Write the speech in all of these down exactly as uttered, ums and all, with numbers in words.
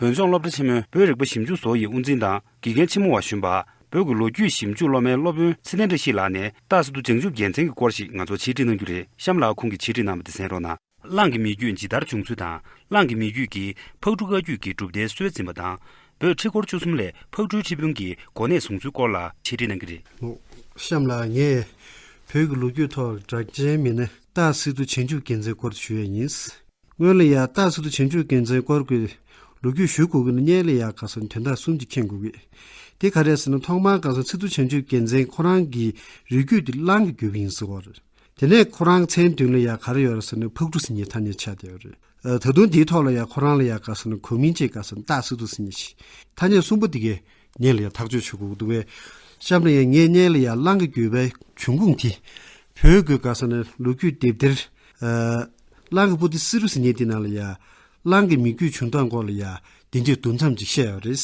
བོད་ལྗོངས་སློབ་གྲྭ་ཆེན་མོའི་བོད་རིག་པ་ཞིབ་འཇུག་ཚོགས་ཡི་དབུ་འཛིན་དང་དགེ་རྒན་ཆེན་མོ་བ་གཞོན་པ། བོད་ཀྱི་ལོ་རྒྱུས་ཞིབ་འཇུག་སློབ་མའི་སློབ་དཔོན་ཚེ་བརྟན་བཀྲ་ཤིས་ལགས་ནས་སྟག་སི་ཏུ་བྱང་ཆུབ་རྒྱལ་མཚན་གྱི་སྐོར་ཞིག་ང་ཚོར་འཆད་ཁྲིད་གནང་རྒྱུ་རེད། གཤམ་ལ་ཁོང་གིས་འཆད་ཁྲིད་གནང་བ་དེ་གསན་རོགས་གནང་། གླང་གི་མི་རྒྱུད་ཇི་ལྟར་བྱུང་ཚུལ་དང་། གླང་གི་མི་རྒྱུད་ཀྱིས་ཕག་གྲུ་བཀའ་བརྒྱུད་ཀྱི་གྲུབ་མཐའི་སྲོལ་འཛིན་པ་དང་། བོད་ཁྲི་སྐོར་བཅུ་གསུམ་ལས་ཕག་གྲུའི་ཁྲི་དཔོན་གྱི་གོ་གནས་བཟུང་ཚུལ་སྐོར་ལ་འཆད་ཁྲིད་གནང་གི་རེད། གཤམ་ལ་ངས་བོད་ཀྱི་ལོ་རྒྱུས་ཐོག་གྲགས་ཅན་མི་སྣ་སྟག་སི་ཏུ་བྱང་ཆུབ་རྒྱལ་མཚན་སྐོར་ཞུ་ཡས་ཡིན། སྔོན་ལ་ཡང་སྟག་སི་ཏུ་བྱང་ཆུབ་རྒྱལ་མཚན་སྐོར་གྱི་ལོ་རྒྱུས་ཞུ་དགོས་ཀྱི་ན་སྔོན་ལ་ཡང་ག་ས་དོན་དག་གསུམ་ཅིག་མཁྱེན་དགོས་ཀྱི། དེ་ག་རེ་ཟེར་ན་ཐོག་མར་ག་ས་སི་ཏུ་བྱང་ཆུབ་རྒྱལ་མཚན་ཁོ་རང་གི་རིགས་རྒྱུད་དེ་གླང་གི་རྒྱུད་པ་ཡིན་ཟེར་བ་རེད། དེ་ནས་ཁོ་རང་མཚན་མདུན་ལ་ཡང་ག་རེ་ཡོད་རེད་ཟེར་ན་ཕག་གྲུ་ཟེར་མཁན་ཐ་སྙད་ཆགས་བསྡད་ཡོད་རེད། ཨ། ད་དུང་དེའི་ཐོག་ལ་ཡང་ཁོ་རང་ལ་ཡང་ག་ཟེར་ན་གོ་མིང་ཅིག་ག་ཟེར་ན་སྟག་སི་ཏུ་ཟེར་མཁན་ཞིག་ཐ་སྙད་གསུམ་པོ་དེ་གས་ངས་ལ་ཡང་ཐག་གཅོད་བྱེད་དགོས་འདུག་པས། གཤམ་ལ་ཡང་ངས་སྔོན་ལ་ཡང་གླང་གི་རྒྱུད་པའི་འབྱུང་ཁུངས་དེ་བོད་ཀྱི་ག་ཟེར་ན་ལོ་རྒྱུས་དེབ་ཐེར། ཨ། གླང་གི་པོ་ཏི་བསེ་རུ་ཟེར་མཁན་དེ་ནང་ལ་ཡང་གླང་གི་མི་རྒྱུད་བྱུང་སྟངས་སྐོར་ལ་ཡང་དེ་འདྲའི་དུམ་མཚམས་ཅིག་བཤད་ཡོད་རེད།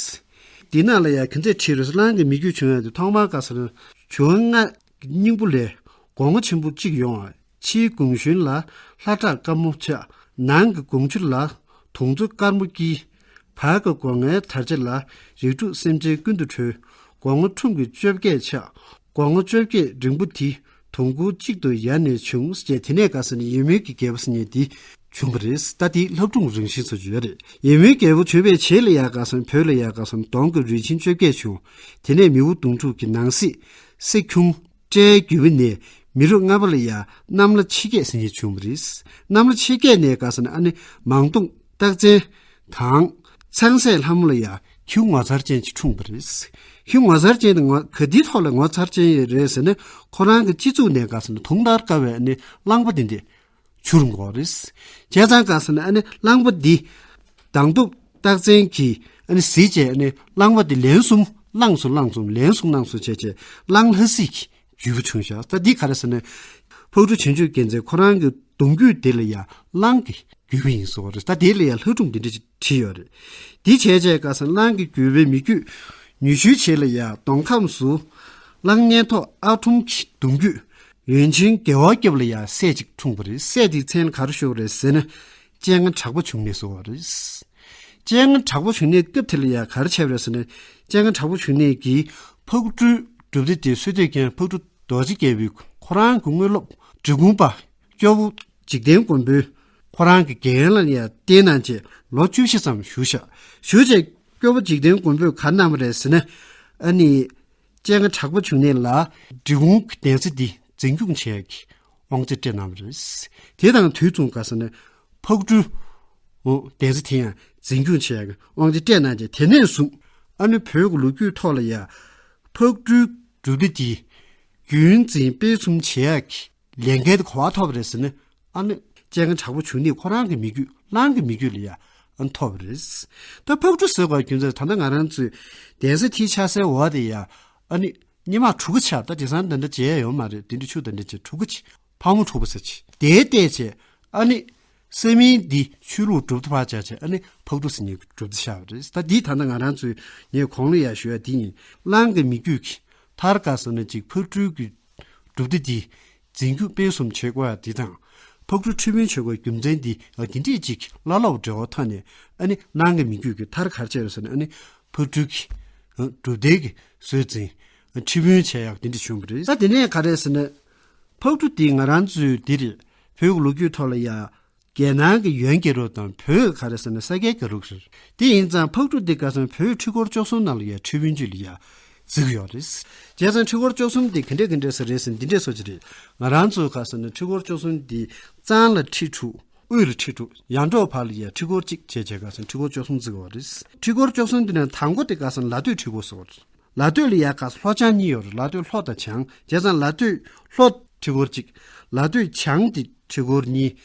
དེ་ནང་ལ་ཡང་ག་འདྲས་བྲིས་རེད། གླང་གི་མི་རྒྱུད་བྱུང་ཡག་དེ་ཐོག་མར་ག་ཟེར་ན་བྱུང་བ་ལྔ་སྙིང་པོ་ལས། སྒོ་ང་ཆེན་པོ་གཅིག་ཡོང་བ། ཕྱིའི་གུང་ཞུན་ལ་ལྷ་བྲག་དཀར་མོ་ཆགས། ནང་གི་གུང་ཆུ་ལ་དུང་མཚོ་དཀར་མོ་དཀྱིལ། བར་གྱི་སྒོ་ངའི་དར་ལྕེ་ལ་རིགས་དྲུག་སེམས་ཅན་ཀུན་ཏུ་གྲོལ། སྒོ་ང་ཁྲུམས་ཀྱི་བཅོ་བརྒྱད་ཆགས། སྒོ་ང་བཅོ་བརྒྱད་འབྲིང་པོ་དེ་དུང་གུར་གཅིག་ཏུ་ཡར་ནས་བྱུང་ཞེས། དེ་ནས་ག་ཟེར་ན་ཡེ་མོའི་གི་རྒྱལ་པོ་ཟེར་མཁན་དེ་བྱུང་བ་རེད། ད་དེ་ལྷ་སྒྲུང་རང་བཞིན་བཟོ་རྒྱུ་ཡོད་རེད། ཡེ་མོའི་རྒྱལ་པོ་བྱོན་པའི་རྗེས་ལ་ཡང་ག་ཟེར་ན་བོད་ལ་ཡང་ག་ཟེར་ན་གདོང་གི་རུས་ཆེན་བཅོ་བརྒྱད་བྱུང་། དེ་ནས་མིའུ་གདུང་དྲུག་གི་ནང་གསེས་སེ་ཁྱུང་སྤྲེའུ་རྒྱུད་པ་ནས་མི་རབས་ལྔ་པ་ལ་ཡང་གནམ་ལྷ་མཆེད་བརྒྱད་ཟེར་མཁན་བྱུང་བ་རེད། གནམ་ལྷ་མཆེད་བརྒྱད་ནས་ག་ཟེར་ན་ཨ་ནི་མང་སྟོང་རྟགས་མཚན་དང་ཚངས་སྲས་ལྷ་མོ་ལ་ཡང་ཁྱེའུ་ངོ་མཚར་ཅན་ཅིག་འཁྲུངས་པ་རེད། ཁྱེའུ་ངོ་མཚར་ཅན་དེ་ངོ་ག་དེའི་ཐོག་ལ་ངོ་མཚར་ཅན་ཡོད་རེད་ཟེར་ན་ཁོ་རང་གི་སྤྱི་གཙུག་ནས་ག་ཟེར་ན་དུང་ལྟར་དཀར་བའི་ཨ་ནི་གླང་པོ་དེ་འདི་འཕྱུར་འགྲོ་རེད། བྱས་ཙང་ག་ཟེར་ན་ཨ་ནི་གླང་པོ་འདི་མདངས་སྟོབས་རྟགས་མཚན་གྱིས་ཨ་ནི་གཟིགས་བྱས་ཨ་ནི་གླང་པོ་འདི་ལན་གསུམ་བླངས་སོ་བླངས་སོ་ལན་གསུམ་བླངས་སོ་བྱས་བྱས་གླང་ལྷ་སྲས་ཀྱི་རྒྱུད་པ་བྱུང་ཤག་ད་འདི་ག་རེ་ཟེར་ན་ཕག་གྲུ་བྱང་ཆུབ་རྒྱལ་མཚན་ཁོ་རང་གི་གདུང་རྒྱུད་དེ་ལ་ཡང་གླང་གི་རྒྱུད་པ་ཡིན་ཟེར་བ་རེད། ད་དེ་ལ་ཡང་ལྷ་སྒྲུང་འདི་འདྲ་ཅིག་བྲིས་ཡོད་རེད། འདི་བྱས་བྱས་ག་ཟེར་ན་གླང་གི་རྒྱུད་པའི་མི་རྒྱུད་ཉི་ཤུའི་རྗེས་ལ་ཡང་མདོ་ཁམས་སུ་གླང་གཉན་ཐོག་ཨ་ཁྲོམ་གྱི་གདུང་རྒྱུད་ཡོན་ཆེན་རྒྱལ་བ་སྐྱབས་ལ་ཡང་སྲས་གཅིག་འཁྲུངས་པ་རེད། སྲས་དེའི་མཚན་ལ་ག་རེ་ཞུ་བ་རེད་ཟེར་ན་སྤྱན་སྔ་དྲག་པོ་འབྱུང་གནས་ཟེར་བ་རེད། སྤྱན་སྔ་དྲག་པོ་བྱུང་གནས་སྐབས་དེ་ལ་ཡང་ག་རེ་བྱས་པ་རེད་ཟེར་ན་སྤྱན་སྔ་དྲག་པོ་བྱུང་གནས་ཀྱི་ཕག་གྲུའི་གྲུབ་སྡེ་དེ་སྲོལ་གཏོད་མཁན་ཕག་གྲུ་རྡོ་རྗེ་རྒྱལ་པོས་ཁོ་རང་གི་དངོས་སློབ་འབྲི་གུང་པ་སྐྱོ་བོ་འཇིག་རྟེན་མགོན་པོས་ཁོ་རང་གི་རྒན་ལ་ཡང་བསྟེན་གནང་བྱས་ལོ་བཅུ་བཞི་ཙམ་བཞུགས་ཤག་བཞུགས་བྱས་སྐྱོ་བོ་འཇིག་རྟེན་མགོན་པོས་ག་གནང་བ་རེད་ཟེར་ན་ཨ་ནི་སྤྱན་སྔ་དྲག་པོ་བྱུང་གནས་ལ་འབྲི་གུང་གི་གདན་ས་འདི་འཛིན་སྐྱོང་བྱེད་ཡག་གི་དབང་ཆ་སྤྲད་གནང་བ་རེད། དེ་དང་དུས་མཚུངས་ག་ཟེར་ན་ཕག་གྲུ་གདན་ས་དེ་ཡང་འཛིན་སྐྱོང་བྱེད་ཡག་གི་དབང་ཆ་སྤྲད་གནང་བྱས་དེ་ནས་བཟུང་ཨ་ནི་བོད་ཀྱི་ལོ་རྒྱུས་ཐོག་ལ་ཡང་ཕག་གྲུའི་གྲུབ་སྡེ་འདི་རྒྱུན་འཛིན་སྤེལ་གསུམ་བྱེད་ཡག་གི་ལས་འགན་དེ་ག་པར་ཐོབ་པ་རེད་ཟེར་ན་ཨ་ནི་སྤྱན་སྔ་དྲག་པོ་བྱུང་གནས་ཁོ་རང་གི་མི་རྒྱུད་གླང་གི་མི་རྒྱུད་ལ་ཡང་ཨ་ནི་ཐོབ་པ་རེད། ད་ཕག་གྲུ་ཟེར་བའི་རྒྱུ་མཚན་ད་ལྟ་ང་རང་ཚོའི་གདན་ས་དེའི་ཕྱག་སའི་འོག་དེ་ཡང་ཨ་ནི་སྙེ་མ་གྲུ་གུ་ཆགས། ད་དེང་སང་དེ་འདྲ་མཇལ་ཡ་ཡོད་མ་རེད། དེ་འདྲ་ཆུ་དེ་འདྲ་བྱས་གྲུ་གུ་ཆེ་ཕག་མོ་གྲུ་པ་ཟེར་ཆེ་དེའི་བལྟས་བྱས་ཨ་ནི་ས་མིང་འདི་ཆོས་ལུགས་གྲུབ་མཐའ་ཕར་སྦྱར་བྱས་ཨ་ནི་ཕག་གྲུ་ཟེར་མཁན་གྱི་གྲུབ་མཐའ་ཆགས་པ་རེད། ད་འདི་ད་ལྟ་ང་རང་ཚོའི་ངས་གོང་ལ་ཡང་ཞུ་ཡ་འདི་ཡིན། གླང་གི་མི་རྒྱུད་ཀྱི་མཐར་ག་ཟེར་ན་ཅིག་ཕག་གྲུའི་གི་གྲུབ་སྡེ་འདི་འཛིན་སྐྱོང་སྤེལ་གསུམ་བྱེད་དགོས་ཡ་འདི་དང་ཕག་གྲུ་ཁྲི་དཔོན་བྱེད་དགོས་རྒྱུ་མཚན་འདི་འདི་འདྲས་ཅིག་བླ་སློབ་འབྲེལ་བ་ཐོག་ནས་ཨ་ནི་གླང་གི་མི་རྒྱུད་ཀྱི་མཐར་ག་རེ་བྱས་ཡོད་ཟེར་ན་ཨ་ནི་ཕག་གྲུ་གི་གྲུབ་སྡེ་གི་སྲོལ་འཛིན་ཁྲི་དཔོན་བྱེད་ཡག་འདི་འདྲས་བྱུང་བ་རེད། ད་དེ་ནས་ག་རེ་ཟེར་ན་ཕག་གྲུ་འདི་ང་རང་ཚོའི་འདི་རེད། བོད་ཀྱི་ལོ་རྒྱུས་ཐོག་ལ་ཡ། རྒྱལ་ནང་གི་ཡོན་རྒྱལ་རབས་དང་བོད་ག་རེ་ཟེར་ན་ས་སྐྱའི་རྒྱལ་རབས་རེད། དེ་ཡིན་ཙང་ཕག་གྲུ་འདི་ག་ཟེར་ན་བོད་ཁྲི་སྐོར་བཅུ་གསུམ་ནང་ལ་ཡ་ཁྲི་དཔོན་ཅིག་ལ་ཡ་བརྩི་གི་ཡོད་རེད། བྱས་ཙང་ཁྲི་སྐོར་བཅུ་གསུམ་འདི་ག་འདྲས་ག་འདྲས་ཟེར་རེད་ཟེར་འདི་འདྲས་སོ་ཅི་རེད། ང་རང་ཚོ་ག་ཟེར་ན་ཁྲི་སྐོར་བཅུ་གསུམ་འདི་གཙང་ལ་ཁྲི་དྲུག་དབུས་ལ་ཁྲི་དྲུག་ཡར་འབྲོག་བར་ལ་ཡ་ཁྲི་སྐོར་གཅིག་བྱས་བྱས་ག་ཟེར་ན་ཁྲི་སྐོར་བཅུ་གསུམ་བརྩི་གི་ཡོད་རེད། ཁྲི་སྐོར་བཅུ་གསུམ་འདི་ནས་དང་པོ་དེ་ག་ཟེར་ན་ལ་སྟོད་ཁྲི་སྐོར་ཟེར་བ་རེད། ལ་སྟོད་ལ་ཡ་ག་ལྷོ་བྱང་གཉིས་ཡོད་རེད། ལ་སྟོད་ལྷོ་དང་བྱང་། བྱས་ཙང་ལ་སྟོད་ལྷོ་ཁྲི་སྐོར་གཅིག་ལ་སྟོད་བྱང་དེ་ཁྲི་སྐོར་གཉིས།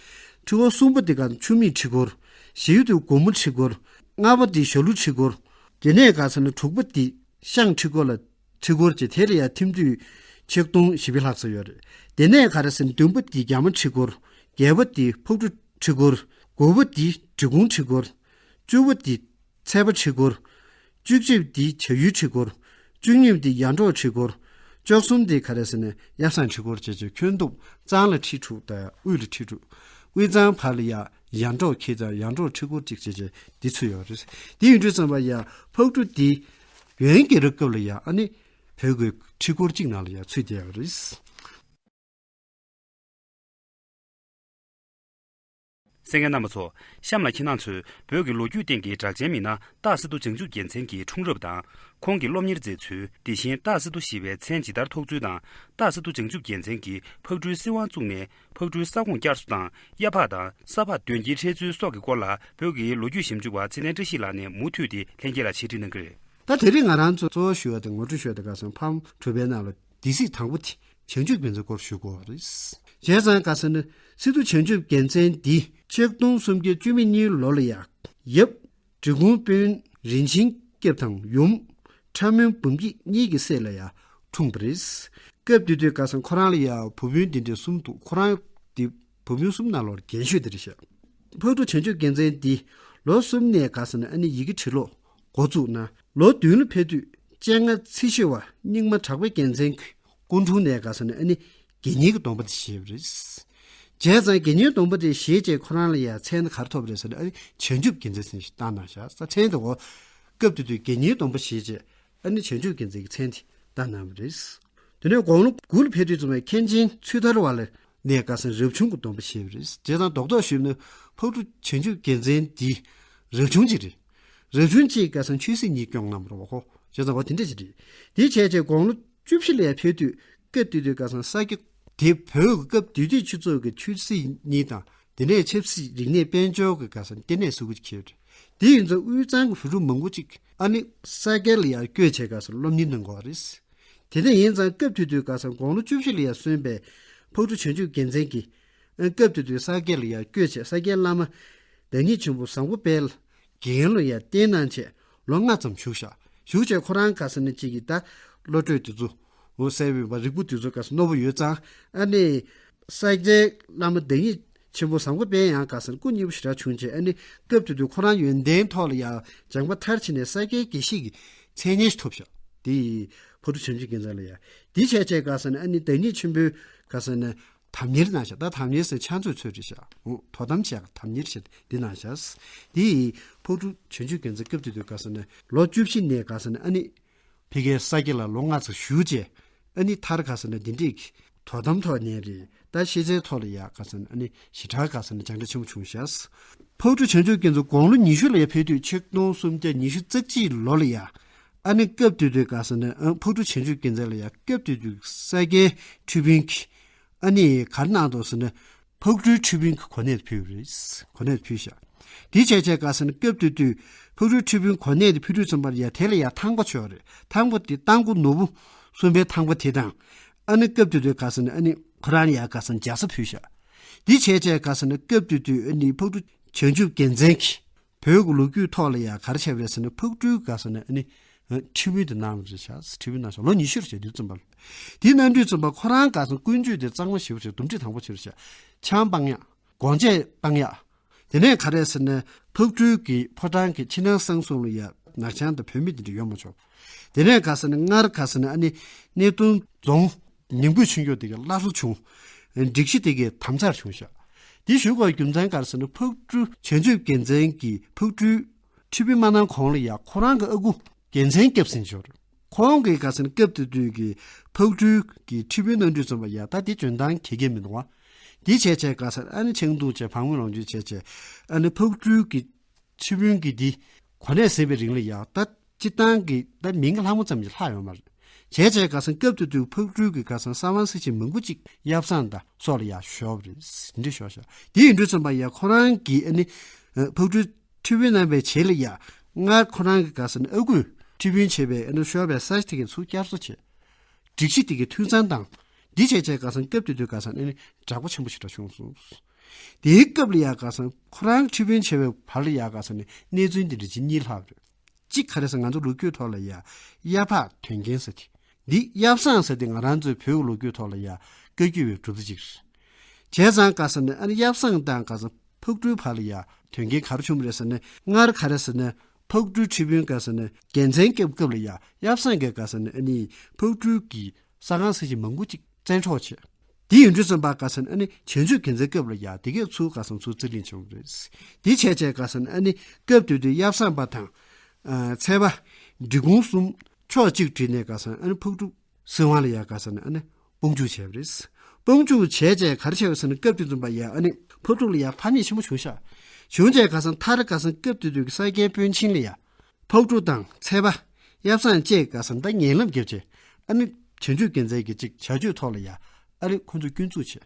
ཁྲི་སྐོར་གསུམ་པོ་དེ་ག་ཆུ་སྨད་ཁྲི་སྐོར། བཞི་དེ་སྒོ་མོ་ཁྲི་སྐོར། ལྔ་པོ་དེ་ཞྭ་ལུ་ཁྲི་སྐོར། དེ་ནས་ག་ཟེར་ན་དྲུག་པོ་དེ་ཤངས་ཁྲི་སྐོར་ལ་ཁྲི་སྐོར་བྱས་དེ་ལ་ཡ་ཐིམ་དུས་ཆིག་སྟོང་བཞི་བརྒྱ་ལྷག་ཙམ་ཡོད་རེད། དེ་ནས་ག་རེ་ཟེར་ན་བདུན་པོ་དེ་རྒྱ་མ་ཁྲི་སྐོར། བརྒྱད་པོ་དེ་ཕག་གྲུ་ཁྲི་སྐོར། དགུ་པོ་དེ་འབྲི་གུང་ཁྲི་སྐོར། བཅུ་པོ་དེ་ཚལ་པ་ཁྲི་སྐོར། བཅུ་གཅིག་དེ་བྱ་ཡུལ་ཁྲི་སྐོར། བཅུ་གཉིས་དེ་ཡར་འབྲོག་ཁྲི་སྐོར། བཅུ་གསུམ་དེ་ག་རེ་ཟེར་ན་ཡབ་བཟང་ཁྲི་སྐོར་བྱས་བྱས་ཁྱོན་བསྡོམས་གཙང་ལ་ཁྲི་དྲུག་དང་དབུས་ལ་ཁྲི་དྲུག་དབུས་གཙང་བར་ལ་ཡ་ ཡར་འབྲོག་ཁྱི་དང་ཡར་འབྲོག་ཁྲི་སྐོར་གཅིག་བྱས་བྱས་འདི་ཚུད་ཡོད་རེད། དེ་ཡིན་དུས་ཙམ་པ་ཡ་ཕག་གྲུ་འདི་ཡོན་རྒྱལ་རབས་སྐབས་ལ་ཡ་ཨ་ནི་བོད་ཀྱི་ཁྲི་སྐོར་གཅིག་ནང་ལ་ཡ་ཚུད་བསྡད་ཡོད་རེད། གསན་མཁན་རྣམ་པ་ཚོ། གཤམ་ལ་ཁྱེད་རང་ཚོས་བོད་ཀྱི་ལོ་རྒྱུས་སྟེང་གི་གྲགས་ཅན་མི་སྣ་སྟག་སེ་རྡོ་བྱང་ཆུབ་རྒྱལ་མཚན་གྱི་འཁྲུངས་རབས་དང་། ཁོང་གི་སློབ་གཉེར་མཛད་ཚུལ། དེ་བཞིན་སྟག་སེ་རྡོ་ཞེས་པའི་མཚན་ཇི་ལྟར་ཐོགས་ཚུལ་དང་། སྟག་སེ་རྡོ་བྱང་ཆུབ་རྒྱལ་མཚན་གྱིས་ཕག་གྲུའི་སྲིད་དབང་བཙུགས་ནས་ཕག་གྲུའི་ས་ཁོངས་བསྐྱར་གསོ་དང་། གཡའ་ཕག་དང་ས་ཕག་དོན་རྐྱེན་འཕྲད་ཚུལ་སོགས་ཀྱི་སྐོར་ལ་བོད་ཀྱི་ལོ་རྒྱུས་ཞིབ་འཇུག་པ་ཚེ་བརྟན་བཀྲ་ཤིས་ལགས་ནས་མུ་མཐུད་དེ་ལྷན་རྒྱས་ལ་འཆད་ཁྲིད་གནང་གི་རེད། ད་དེ་རིང་ང་རང་ཚོ་གཙོ་བོ་ཞུ་བ་དེ་ངོ་སྤྲོད་ཞུ་བ་དེ་ག་ཟེར་ན་ཕམ་གྲུ་པའི་ནང་ལ་སྡེ་སྲིད་དང་པོ་དེ་བྱང་ཆུབ་རྒྱལ་མཚན་སྐོར་ཞུ་དགོས་པ་རེད། བྱས་ཙང་ག་ཟེར་ན་སི་ཏུ་བྱང་ཆུབ་རྒྱལ་མཚན་འདི་ཆིག་སྟོང་སུམ་བརྒྱ་བཅུ་མེད་གཉིས་ལོ་ལ་ཡ་ཡབ་འབྲི་གུང་དཔོན་རིན་ཆེན་སྐྱབས་དང་ཡུམ་ཁྲ་མོན་འབུམ་སྐྱིད་གཉིས་ཀྱི་སྲས་ལ་ཡ་འཁྲུངས་པ་རེད། སྐབས་དེ་དུས་ག་ཟེར་ན་ཁོ་རང་ལ་ཡ་བུ་སྤུན་འདི་འདྲ་གསུམ་འདུག་ཁོ་རང་དེ་བུ་སྤུན་གསུམ་ནང་ལོགས་རྒན་ཤོས་དེ་རེད་ཤག་ཕག་གྲུ་བྱང་ཆུབ་རྒྱལ་མཚན་འདི་ལོ་གསུམ་ནས་ག་ཟེར་ན་ཨ་ནི་ཡི་གེ་འབྲི་ཀློག་འགོ་བཙུགས་ན་ལོ་བདུན་ལ་ཕེབས་དུས་སྤྱན་སྔ་ཚེ་ཤེས་པ་རྙིང་མ་གྲགས་པའི་རྒྱལ་མཚན་གྱི་སྐུ་འཁྲུངས་ནས་ག་ཟེར་ན་ཨ་ནི་དགེ་བསྙེན་གྱི་སྡོམ་པ་དེ་བཞེས་པ་རེད། བྱས་ཙང་དགེ་བསྙེན་སྡོམ་པ་དེ་བཞེས་རྗེས་ཁོ་རང་ལ་ཡང་མཚན་ག་རེ་ཐོབ་རེད་ཟེར་ན་ཨ་ནི་བྱང་ཆུབ་རྒྱལ་མཚན་ཟེར་ཞིག་བཏགས་གནང་ཤག་ས་མཚན་དེ་འོ་སྐབས་དེ་དུས་དགེ་བསྙེན་སྡོམ་པ་བཞེས་རྗེས་ཨ་ནི་བྱང་ཆུབ་རྒྱལ་མཚན་གྱི་མཚན་དེ་བཏགས་གནང་བ་རེད། དེ་ནས་དགུང་ལོ་དགུ་ལ་ཕེབས་དུས་ཙམ་པ་མཁན་ཆེན་ཚུལ་ཐར་པ་ལ་ནས་ག་ཟེར་རབ་བྱུང་གི་སྡོམ་པ་བཞེས་པ་རེད། བྱས་ཙང་རྡོག་རྡོག་ཞུས་ན་ཕག་གྲུ་བྱང་ཆུབ་རྒྱལ་མཚན་འདི་རབ་བྱུང་གཅིག་རེད། རབ་བྱུང་གཅིག་ག་ཟེར་ཆོས་སྲིད་གཉིས་སྐྱོང་གནང་བ་རེད་པ་ཁོ། བྱས་ཙང་བ་དེ་འདྲ་ཅིག་རེད། དེ་བྱས་རྗེས་དགུང་ལོ་བཅུ་བཞི་ལ་ཡར་ཕེབས་དུས་སྐབས་དེ་དུས་ག་ཟེར་ས་སྐྱ་དེ་བོད་ཀྱི་སྐབས་དེ་དུས་སྤྱི་ཚོགས་ཀྱི་ཆོས་སྲིད་གཉིས་དང་དེ་ནས་ཆབ་སྲིད་རིག་གནས་དཔལ་འབྱོར་གྱི་ག་ཟེར་ལྟེ་གནས་སུ་གུ་ཅིག་ཁེལ་རེད། དེ་ཡིན་ཙང་དབུས་གཙང་གི་བོད་ཕྲུག་མང་པོ་ཅིག་ཨ་ནི་ས་སྐྱ་ལ་ཡར་བསྐྱོད་བྱས་ག་ཟེར་སློབ་གཉེར་གནང་དགོས་པ་རེད། དེ་འདྲ་ཡིན་ཙང་སྐབས་དེ་དུས་ག་ཟེར་དགུང་ལོ་བཅུ་བཞི་ལ་ཡར་སོན་པའི་ཕག་གྲུ་བྱང་ཆུབ་རྒྱལ་མཚན་གྱིས་ཨ་སྐབས་དེ་དུས་ས་སྐྱ་ལ་ཡར་བསྐྱོད་བྱས་ས་སྐྱའི་བླ་མ་བདག་ཉིད་ཆེན་པོ་བཟང་པོ་དཔལ་རྒན་ལ་ཡར་བསྟེན་གནང་བྱས་ལོ་ལྔ་ཙམ་བཞུགས་ཤག་བཞུགས་བྱས་ཁོ་རང་ག་ཟེར་ན་གཅིག་གིས་ད་བློ་གྲོས་དེ་ཚོ་འོ་གསལ་བའི་བ་རིག་པ་དེ་ཚོ་ག་ཟེར་རྣོ་པོ་ཡོད་ཙང་ཨ་ནི་ས་སྐྱའི་བླ་མ་བདག་ཉིད་ཆེན་པོ་བཟང་པོ་དཔལ་ཡང་ག་ཟེར་སྐུ་མཉེལ་པོ་ཞེ་དྲག་བྱུང་བྱས་ཨ་ནི་སྐབས་དེ་དུས་ཁོ་རང་ཡོན་ཏན་ཐོག་ལ་ཡང་སྦྱངས་པ་མཐར་ཕྱིན་ནས་ས་སྐྱའི་དགེ་བཤེས་ཀྱི་མཚན་སྙན་ཞིག་ཐོབ་ཤག་དེ་ཕག་གྲུ་བྱང་ཆུབ་རྒྱལ་མཚན་ལ་ཡང་དེ་བྱས་བྱས་ག་ཟེར་ན་ཨ་ནི་བདག་ཉིད་ཆེན་པོའི་ག་ཟེར་ན་དམ་གཉེར་གནང་ཤག་ད་དམ་གཉེར་ཟེར་ཕྱག་མཛོད་ཚོད་རེད་ཤག་འོ་དོ་དམ་བྱས་དམ་གཉེར་བྱས་འདི་གནང་ཤག་དེ་ཕག་གྲུ་བྱང་ཆུབ་རྒྱལ་མཚན་སྐབས་དེ་དུས་ག་ཟེར་ན་ལོ་བཅུ་བཞི་ནས་ག་ཟེར་ན་ཨ་ནི། ཕ་གིའི་ས་སྐྱ་ལ་ལོ་ལྔ་ཙམ་བཞུགས་རྗེས་ཨ་ནི་མཐར་ག་ཟེར་ན་འདི་འདྲས་ཀྱི་དོ་དམ་ཐོག་ནས་རེད་ད་ཤེས་བྱའི་ཐོག་ལ་ཡ་ག་ཟེར་ན་ཨ་ནི་ཞེ་དྲག་ག་ཟེར་ན་སྦྱངས་འབྲས་ཆེན་པོ་བྱུང་ཤག་ཕག་གྲུ་བྱང་ཆུབ་རྒྱལ་མཚན་དགུང་ལོ་ཉི་ཤུ་ལ་ཡ་ཕེབས་དུས་ཆིག་སྟོང་སུམ་བརྒྱ་ཉི་ཤུ་རྩ་གཅིག་ལོ་ལ་ཡ་ཨ་ནི་སྐབས་དེ་དུས་ག་ཟེར་ན་ཨ་ཕག་གྲུ་བྱང་ཆུབ་རྒྱལ་མཚན་ལ་ཡ་སྐབས་དེ་དུས་ས་སྐྱའི་ཁྲི་དཔོན་གྱི་ཨ་ནི་ག་རེ་གནང་འདུག་ཟེར་ན། ཕག་གྲུའི་ཁྲི་དཔོན་གྱི་གོ་གནས་དེ་ཕུལ་བ་རེད། གོ་གནས་དེ་ཕུལ་ཤག་དེ་བྱས་བྱས་ག་ཟེར་ན་སྐབས་དེ་དུས་ཕག་གྲུའི་ཁྲི་དཔོན་གོ་གནས་དེ་ཕུལ་དུས་ཙམ་པར་ཡ་དེ་ལ་ཡ་ཐང་པ་ཆོག་རེད། ཐང་པ་དེ་རྟ་མགོ་ནོར་བུ་གསུམ་པའི་ཐང་པ་དེ་དང་ཨ་ནི་སྐབས་དེ་དུས་ག་ཟེར་ན་ཨ་ནི་ཁོ་རང་ཡ་ག་ཟེར་ན་རྒྱ་བཟའ་ཕུལ་ཤག་དེ་བྱས་བྱས་ག་ཟེར་ན་སྐབས་དེ་དུས་ཨ་ནི་ཕག་གྲུ་བྱང་ཆུབ་རྒྱལ་མཚན་གྱིས་བོད་ཀྱི་ལོ་རྒྱུས་ཐོག་ལ་ཡ་ག་རེ་བྱས་པ་རེད་ཟེར་ན་ཕག་གྲུའི་ག་ཟེར་ན་ཨ་ནི་ཁྲི་དཔོན་དེ་གནང་བ་རེད་ཤག་ཁྲི་དཔོན་གནང་ཤག་ལོ་ཉི་ཤུ་རེད་ཤག་དེ་དུས་ཙམ་པ་ལ། དེ་གནང་དུས་ཙམ་པ་ཁོ་རང་ག་ཟེར་ན་ཀུན་སྤྱོད་དེ་གཙང་མ་ཞེ་པོ་ཞིག་འདུམ་འགྲིག་དང་པོ་ཆེ་རེད་ཤག་ཆང་སྤང་ཡག་སྒོང་ཆས་སྤང་ཡག་དེ་ནས་ག་རེ་ཟེར་ན་ཕག་གྲུའི་གི་ཕོ་བྲང་གི་ཕྱི་ནང་གསང་གསུམ་ལ་ཡ་ནག་ཆང་དང་བུད་མེད་དེ་འདྲ་ཡོད་མ་ཆོག་དེ་ནས་ག་ཟེར་ན་སྔར་ག་ཟེར་ན་ཨ་ནི་སྣེ་གདོང་རྫོང་ཉིང་པོ་ཆུང་ཆུང་དེ་གའི་བླ་བཟོ་བྱུང་། སྒྲིག་གཞི་དེ་གའི་དམ་ཚར་བྱུང་ཤག་དེ་ཞུ་དགོས་རྒྱུ་མཚན་ག་རེ་ཟེར་ན་ཕག་གྲུ་བྱང་ཆུབ་རྒྱལ་མཚན་གྱིས་ཕག་གྲུའི་ཁྲི་དཔོན་མ་གནང་གོང་ལ་ཡ་ཁོ་རང་གི་ཨ་ཁུ་རྒྱལ་མཚན་སྐྱབས་ཟིན་ཞོར། ཁོང་གིས་ག་ཟེར་ན་སྐབས་དེ་དུས་ཀྱི་ཕག་གྲུའི་གི་ཁྲི་དཔོན་གནང་དུས་ཙམ་པ་ཡ་ད་དེ་འཇོན་ཐང་ག་གེ་མི་འདུག་བ། དེ་བྱས་བྱས་ག་ཟེར་ཨ་ནི་ཆང་འཐུང་བྱས་བང་མི་ལོངས་སྤྱོད་བྱས་བྱས་ཨ་ནི་ཕག་གྲུའི་གི་ཁྲི་དཔོན་གྱི་འདི་གོ་གནས་ཟིན་པའི་རིང་ལ་ཡ་ད་སྤྱི་བཏང་གི་ད་མིང་གི་ལྷ་མོ་ཙམ་གྱི་ལྷག་ཡོད་མ་རེད། བྱས་བྱས་ག་ཟེར་སྐབས་དེ་དུས་ཕག་གྲུའི་གི་ག་ཟེར་གསང་བ་སྲིད་ཞི་མང་པོ་ཅིག་ཡབ་བཟང་དང་སོགས་ལ་ཡ་ཤོར་བ་རེད། འདི་འདྲ་ཤོར་ཤག་དེ་ཡིན་དུས་ཙམ་པ་ཡ་ཁོ་རང་གིས་ཨ་ནི་ཕག་གྲུའི་ཁྲི་དཔོན་གནང་བའི་རྗེས་ལ་ཡ་སྔར་ཁོ་རང་གི་ག་ཟེར་ན་ཨ་ཁུས་ཁྲི་དཔོན་བྱས་པའི་ཨ་ནི་ཤོར་བའི་ས་ཆ་དེ་གའི་ཚུར་བསྐྱར་གསོ་བྱས། སྒྲིག་གཞི་དེ་གའི་འཐུས་ཚང་དང་། འདི་བྱས་བྱས་ག་ཟེར་ན་སྐབས་དེ་དུས་ག་ཟེར་ན་ཨ་ནི་དྲག་པོ་ཆེན་པོ་ཞེ་དྲག་བྱུང་སོང་། དེའི་སྐབས་ལ་ཡ་ག་ཟེར་ན་ཁོ་རང་ཁྲི་དཔོན་བྱས་པའི་བར་ལ་ཡ་ག་ཟེར་ན་གནས་ཚུལ་འདི་འདྲ་ཅིག་གཉིས་ལྷག་རེད། གཅིག་ག་རེ་ཟེར་ང་ཚོ་ལོ་རྒྱུས་ཐོག་ལ་ཡ་གཡའ་ཕག་དོན་རྐྱེན་ཟེར་དེ། འདི་ཡབ་བཟང་ཟེར་དེ་ང་རང་ཚོའི་བོད་ཀྱི་ལོ་རྒྱུས་ཐོག་ལ་ཡ་བཀའ་བརྒྱུད་པའི་གྲུབ་མཐའ་གཅིག་རེད། བྱས་ཙང་ག་ཟེར་ན་ཨ་ནི་ཡབ་བཟང་དང་ག་ཟེར་ན་ཕག་གྲུའི་བར་ལ་ཡ་དོན་རྐྱེན་ག་རེ་བྱུང་བ་རེད་ཟེར་ན་སྔར་ག་རེ་ཟེར་ན་ཕག་གྲུའི་ཁྲི་དཔོན་ག་ཟེར་ན་རྒྱལ་མཚན་སྐབས་སྐབས་ལ་ཡ་ཡབ་བཟང་གིས་ག་ཟེར་ན་ཨ་ནི་ཕག་གྲུའི་གི་ས་ཁང་ས་ཆ་མང་པོ་ཅིག་བཙན་འཕྲོག་བྱས། དེ་ཡིན་དུས་ཙམ་པ་ག་ཟེར་ན་ཨ་ནི་བྱང་ཆུབ་རྒྱལ་མཚན་སྐབས་ལ་ཡ་དེ་གས་ཚུར་ག་ཟེར་ན་ཚུར་རྩིས་ལེན་བྱུང་བ་རེད། དེ་བྱས་བྱས་ག་ཟེར་ན་ཨ་ནི་སྐབས་དེ་དུས་ཡབ་བཟང་པ་དང་། ཨ། ཚལ་པ། འབྲི་གུང་གསུམ་ཕྱོགས་གཅིག་བསྒྲིལ་ནས་ག་ཟེར་ན་ཨ་ནི་ཕག་གྲུ་སྲིད་དབང་ལ་ཡ་ག་ཟེར་ན་ཨ་ནི་དཔུང་འཇུག་བྱས་པ་རེད། དཔུང་འཇུག་བྱས་བྱས་ག་རེ་བྱས་པ་ཟེར་ན་སྐབས་དེ་ཙམ་པ་ཡ་ཨ་ནི་ཕག་གྲུ་ལ་ཡ་ཕམ་ཉེས་ཆེན་པོ་བྱུང་ཤག་བྱུང་བྱས་ག་ཟེར་ན་མཐར་ག་ཟེར་ན་སྐབས་དེ་དུས་ཀྱི་ས་སྐྱའི་དཔོན་ཆེན་ལ་ཡ། ཕག་གྲུ་དང་ཚལ་པ། ཡབ་བཟང་བཅས་ག་ཟེར་ན་ད་ངན་ལམ་བརྒྱབ་བྱས། ཨ་ནི་བྱང་ཆུབ་རྒྱལ་མཚན་གྱི་ཅིག་བྱ་སྤྱོད་ཐོག་ལ་ཡ། ཨ་ནི་ཁོ་ཚོ་སྐྱོན་འཛུགས་བྱས།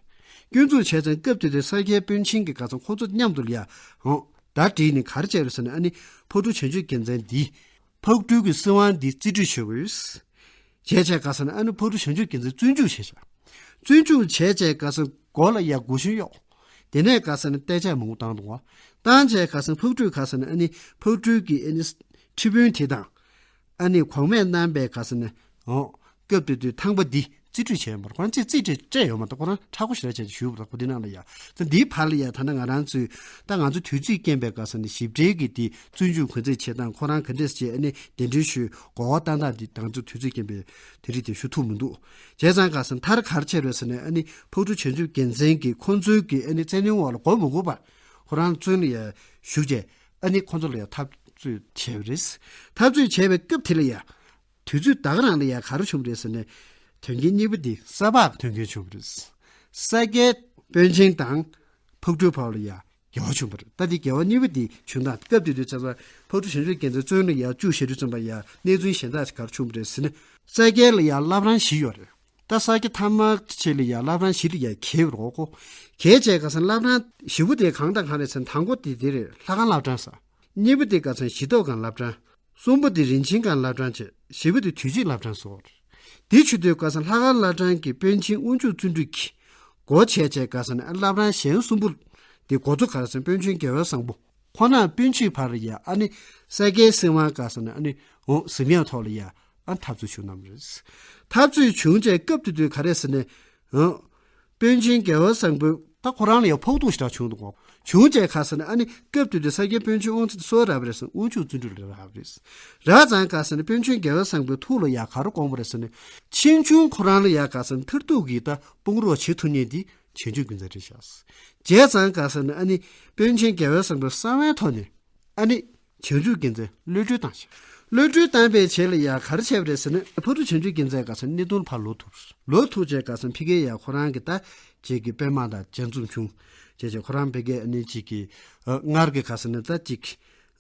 སྐྱོན་འཛུགས་བྱས་ཙང་སྐབས་དེ་དུས་ས་སྐྱའི་དཔོན་ཆེན་གྱི་ག་ཟེར་ན་ཁོ་ཚོ་མཉམ་དུ་ལ་ཡ། འོ། ད་བསྒྲིལ་ནས་ག་རེ་བྱས་རེད་ཟེར་ན་ཨ་ནི་ཕག་གྲུ་བྱང་ཆུབ་རྒྱལ་མཚན་འདི། ཕག་གྲུའི་གི་སྲིད་དབང་འདི་རྩིས་སྤྲོད་བྱེད་དགོས། བྱས་བྱས་ག་ཟེར་ན་ཨ་ནི་ཕག་གྲུ་བྱང་ཆུབ་རྒྱལ་མཚན་བཙོན་འཇུག་བྱས་བྱས། བཙོན་འཇུག་བྱས་བྱས་ག་ཟེར་ན་མགོ་ལ་ཡ་གོས་ཆེན་གཡོགས། དེ་ནས་ག་ཟེར་ན་དད་ཆ་མང་པོ་བཏང་འདུག་བ། བཏང་བྱས་ག་ཟེར་ན་ཕག་གྲུས་ག་ཟེར་ན་ཨ་ནི་ཕག་གྲུའི་གི་ཨ་ནི་ཁྲི་དཔོན་དེ་དང་། ཨ་ནི་གོང་མས་གནང་པའི་ག་ཟེར་ན། འོ། སྐབས་དེ་དུས་ཐང་པ་འདི་རྩིས་སྤྲོད་བྱས་ཡོད་མ་རེད། ཁོ་རང་ཚོས་རྩིས་སྤྲོད་སྤྲད་ཡོད་མ་རེད། ཁོ་རང་ཁྲ་ཁོ་ཞེ་དྲག་བྱས་ཏེ་ཞུས་པ་རེད། ཁོ་འདི་ནང་ལ་ཡ། ད་འདིའི་བར་ལ་ཡ་ད་ནི་ང་རང་ཚོས་ད་ང་ཚོ་དུས་ཚོད་རྐྱེན་པས་ག་ཟེར་ན་ཞིབ་ཕྲའི་གི་དེ་བཙོན་འཇུག་ག་ཚོད་བྱས་དང་ཁོ་རང་ག་འདྲས་བྱས་ཨ་ནི་གདན་འདྲེན་ཞུས་གོ་བ་བཏང་སྟངས་འདི་ང་ཚོ་དུས་ཚོད་རྐྱེན་པས་དེ་རིགས་དེ་ཞུ་ཐུབ་མི་འདུག་བྱས་ཙང་ག་ཟེར་ན་མཐར་ག་རེ་བྱས་རེད་ཟེར་ན་ཨ་ནི་ཕག་གྲུ་བྱང་ཆུབ་རྒྱལ་མཚན་གྱིས་ཁོ་ཚོའི་གི་ཨ་ནི་བཙན་གནོན་འོག་ལ་མགོ་མ་སྒུར་བར་ཁོ་རང་བཙོན་ལ་ཡ་བཞུགས་བྱས་ཨ་ནི་ཁོ་ཚོ་ལ་ཡ་འཐབ་རྩོད་བྱས་པ་རེད། འཐབ་རྩོད་བྱས་པའི་སྐབས་དེ་ལ་ཡ། དུས་ཚོད་ད་ག་རང་ལ་ཡ་ག་རེ་བྱུང་བ་རེད་ཟེར་ན། དོན་རྐྱེན་གཉིས་པ་དེ་ས་ཕག་གི་དོན་རྐྱེན་བྱུང་བ་རེད། ས་སྐྱའི་དཔོན་ཆེན་དང་ཕག་གྲུའི་བར་ལ་ཡ་འགལ་བ་བྱུང་བ་རེད། ད་དེ་འགལ་བ་གཉིས་པ་དེ་བྱུང་སྟངས་སྐབས་དེ་དུས་ཚོད་ལ་ཕག་གྲུ་བྱང་ཆུབ་རྒྱལ་མཚན་བཙོན་ལ་ཡ་བཅུག་བྱས་དུས་ཙམ་པ་ཡ་གནས་ཚུལ་གཞན་དག་ཅིག་ག་རེ་བྱུང་བ་རེད་ཟེར་ན། ས་སྐྱ་ལ་ཡ་བླ་བྲང་བཞི་ཡོད་རེད། ད་ས་སྐྱ་ཐ་མ་ཆེ་ལ་ཡ་བླ་བྲང་བཞི་ལ་ཡ་གྱེས་པ་རེད་ཁོ། གྱེས་བྱས་ག་ཟེར་ན་བླ་བྲང་བཞི་པོ་དེ་གང་དང་གང་རེད་ཟེར་ན་དང་པོ་དེ་དེ་རེད། ལྷ་ཁང་བླ་བྲང་ཟེར། གཉིས་པ་དེ་ག་ཟེར་ན་གཞི་ཐོག་ཁང་བླ་བྲང་། གསུམ་པ་དེ་རིན་ཆེན་ཁང་བླ་བྲང་བྱས། བཞི་པ་དེ་དུས་ཆེན་བླ་བྲང་སོགས། དེ་ཆུ་དོད་ག་ཟེར་ན་ལྷ་ཁང་བླ་བྲང་གི་དཔོན་ཆེན་དབོན་ཕྱུག་བརྩོན་འགྲུས་ཀྱིས་སྒོ་ཕྱེ་བྱས་ག་ཟེར་ན་ཨ་བླ་བྲང་གཞན་གསུམ་པོ་དེ་འགོ་གཙོ་ག་ཟེར་ན་དཔོན་ཆེན་རྒྱལ་བའི་བཟང་པོ་ཁོ་ན་སྤུན་མཆེད་བར་ལ་ཡ་ཨ་ནི་ས་སྐྱའི་སྲིད་དབང་ག་ཟེར་ན་ཨ་ནི་འོ་ཟིན་ཡང་ཐོག་ལ་ཡ་ཨ་འཐབ་རྩོད་བྱུང་གནང་བ་རེད། འཐབ་རྩོད་བྱུང་བྱས་སྐབས་དེ་དུས་ག་རེ་ཟེར་ན་འོ། དཔོན་ཆེན་རྒྱལ་བ་བཟང་པོས་ད་ཁོ་རང་ལ་ཡང་ཕོག་ཐུག་ཞེ་དྲག་བྱུང་འདུག་གོ། བྱུང་བྱས་ག་ཟེར་ན་ཨ་ནི་སྐབས་དེ་དུས་ས་སྐྱའི་དཔོན་ཆེན་དབང་ཆེན་སུ་རག་པ་རེད་ཟེར་ན་དབོན་ཕྱུག་བརྩོན་འགྲུས་ལ་རག་པ་རེད། རག་ཙང་ག་ཟེར་ན་དཔོན་ཆེན་རྒྱལ་བ་བཟང་པོའི་ཐུགས་ལ་ཡང་ག་རེ་དགོངས་པ་རེད་ཟེར་ན། ཆེ་ཆུང་ཁོ་རང་ལ་ཡང་ག་ཟེར་ན་མཐར་ཐུག་གི་ད་དཔུང་རོགས་བྱེད་ཐུབ་མཁན་དེ་བྱང་ཆུབ་ཀྱི་མཛད་རེད་ཤག་བྱས་ཙང་ག་ཟེར་ན་ཨ་ནི་དཔོན་ཆེན་རྒྱལ་བ་བཟང་པོའི་གསང་བའི་ཐོག་ནས། ཨ་ནི། བྱང་ཆུབ་རྒྱལ་མཚན་གློད་གྲོལ་བཏང་ཞིང་། གློད་གྲོལ་བཏང་པའི་རྗེས་ལ་ཡང་ག་རེ་བྱས་པ་རེད་ཟེར་ན། ཕག་གྲུ་བྱང་ཆུབ་རྒྱལ་མཚན་ག་ཟེར་ན་གནས་སྟངས་ཕར་ལོག་ཐུབ། ལོག་ཐུབ་བྱས་ག་ཟེར་ན་ཕ་གིར་ཡང་ཁོ་རང་གི་ད་ཅིག་གི་པད་མ་དང་ལྗང་འཛོམས་བྱུང་། བྱས་བྱས་ཁོ་རང་ཕ་གིར་ཨ་ནི་ཅིག་གི་ཨ་སྔར་གི་ག་ཟེར་ན་ད་ཅིག་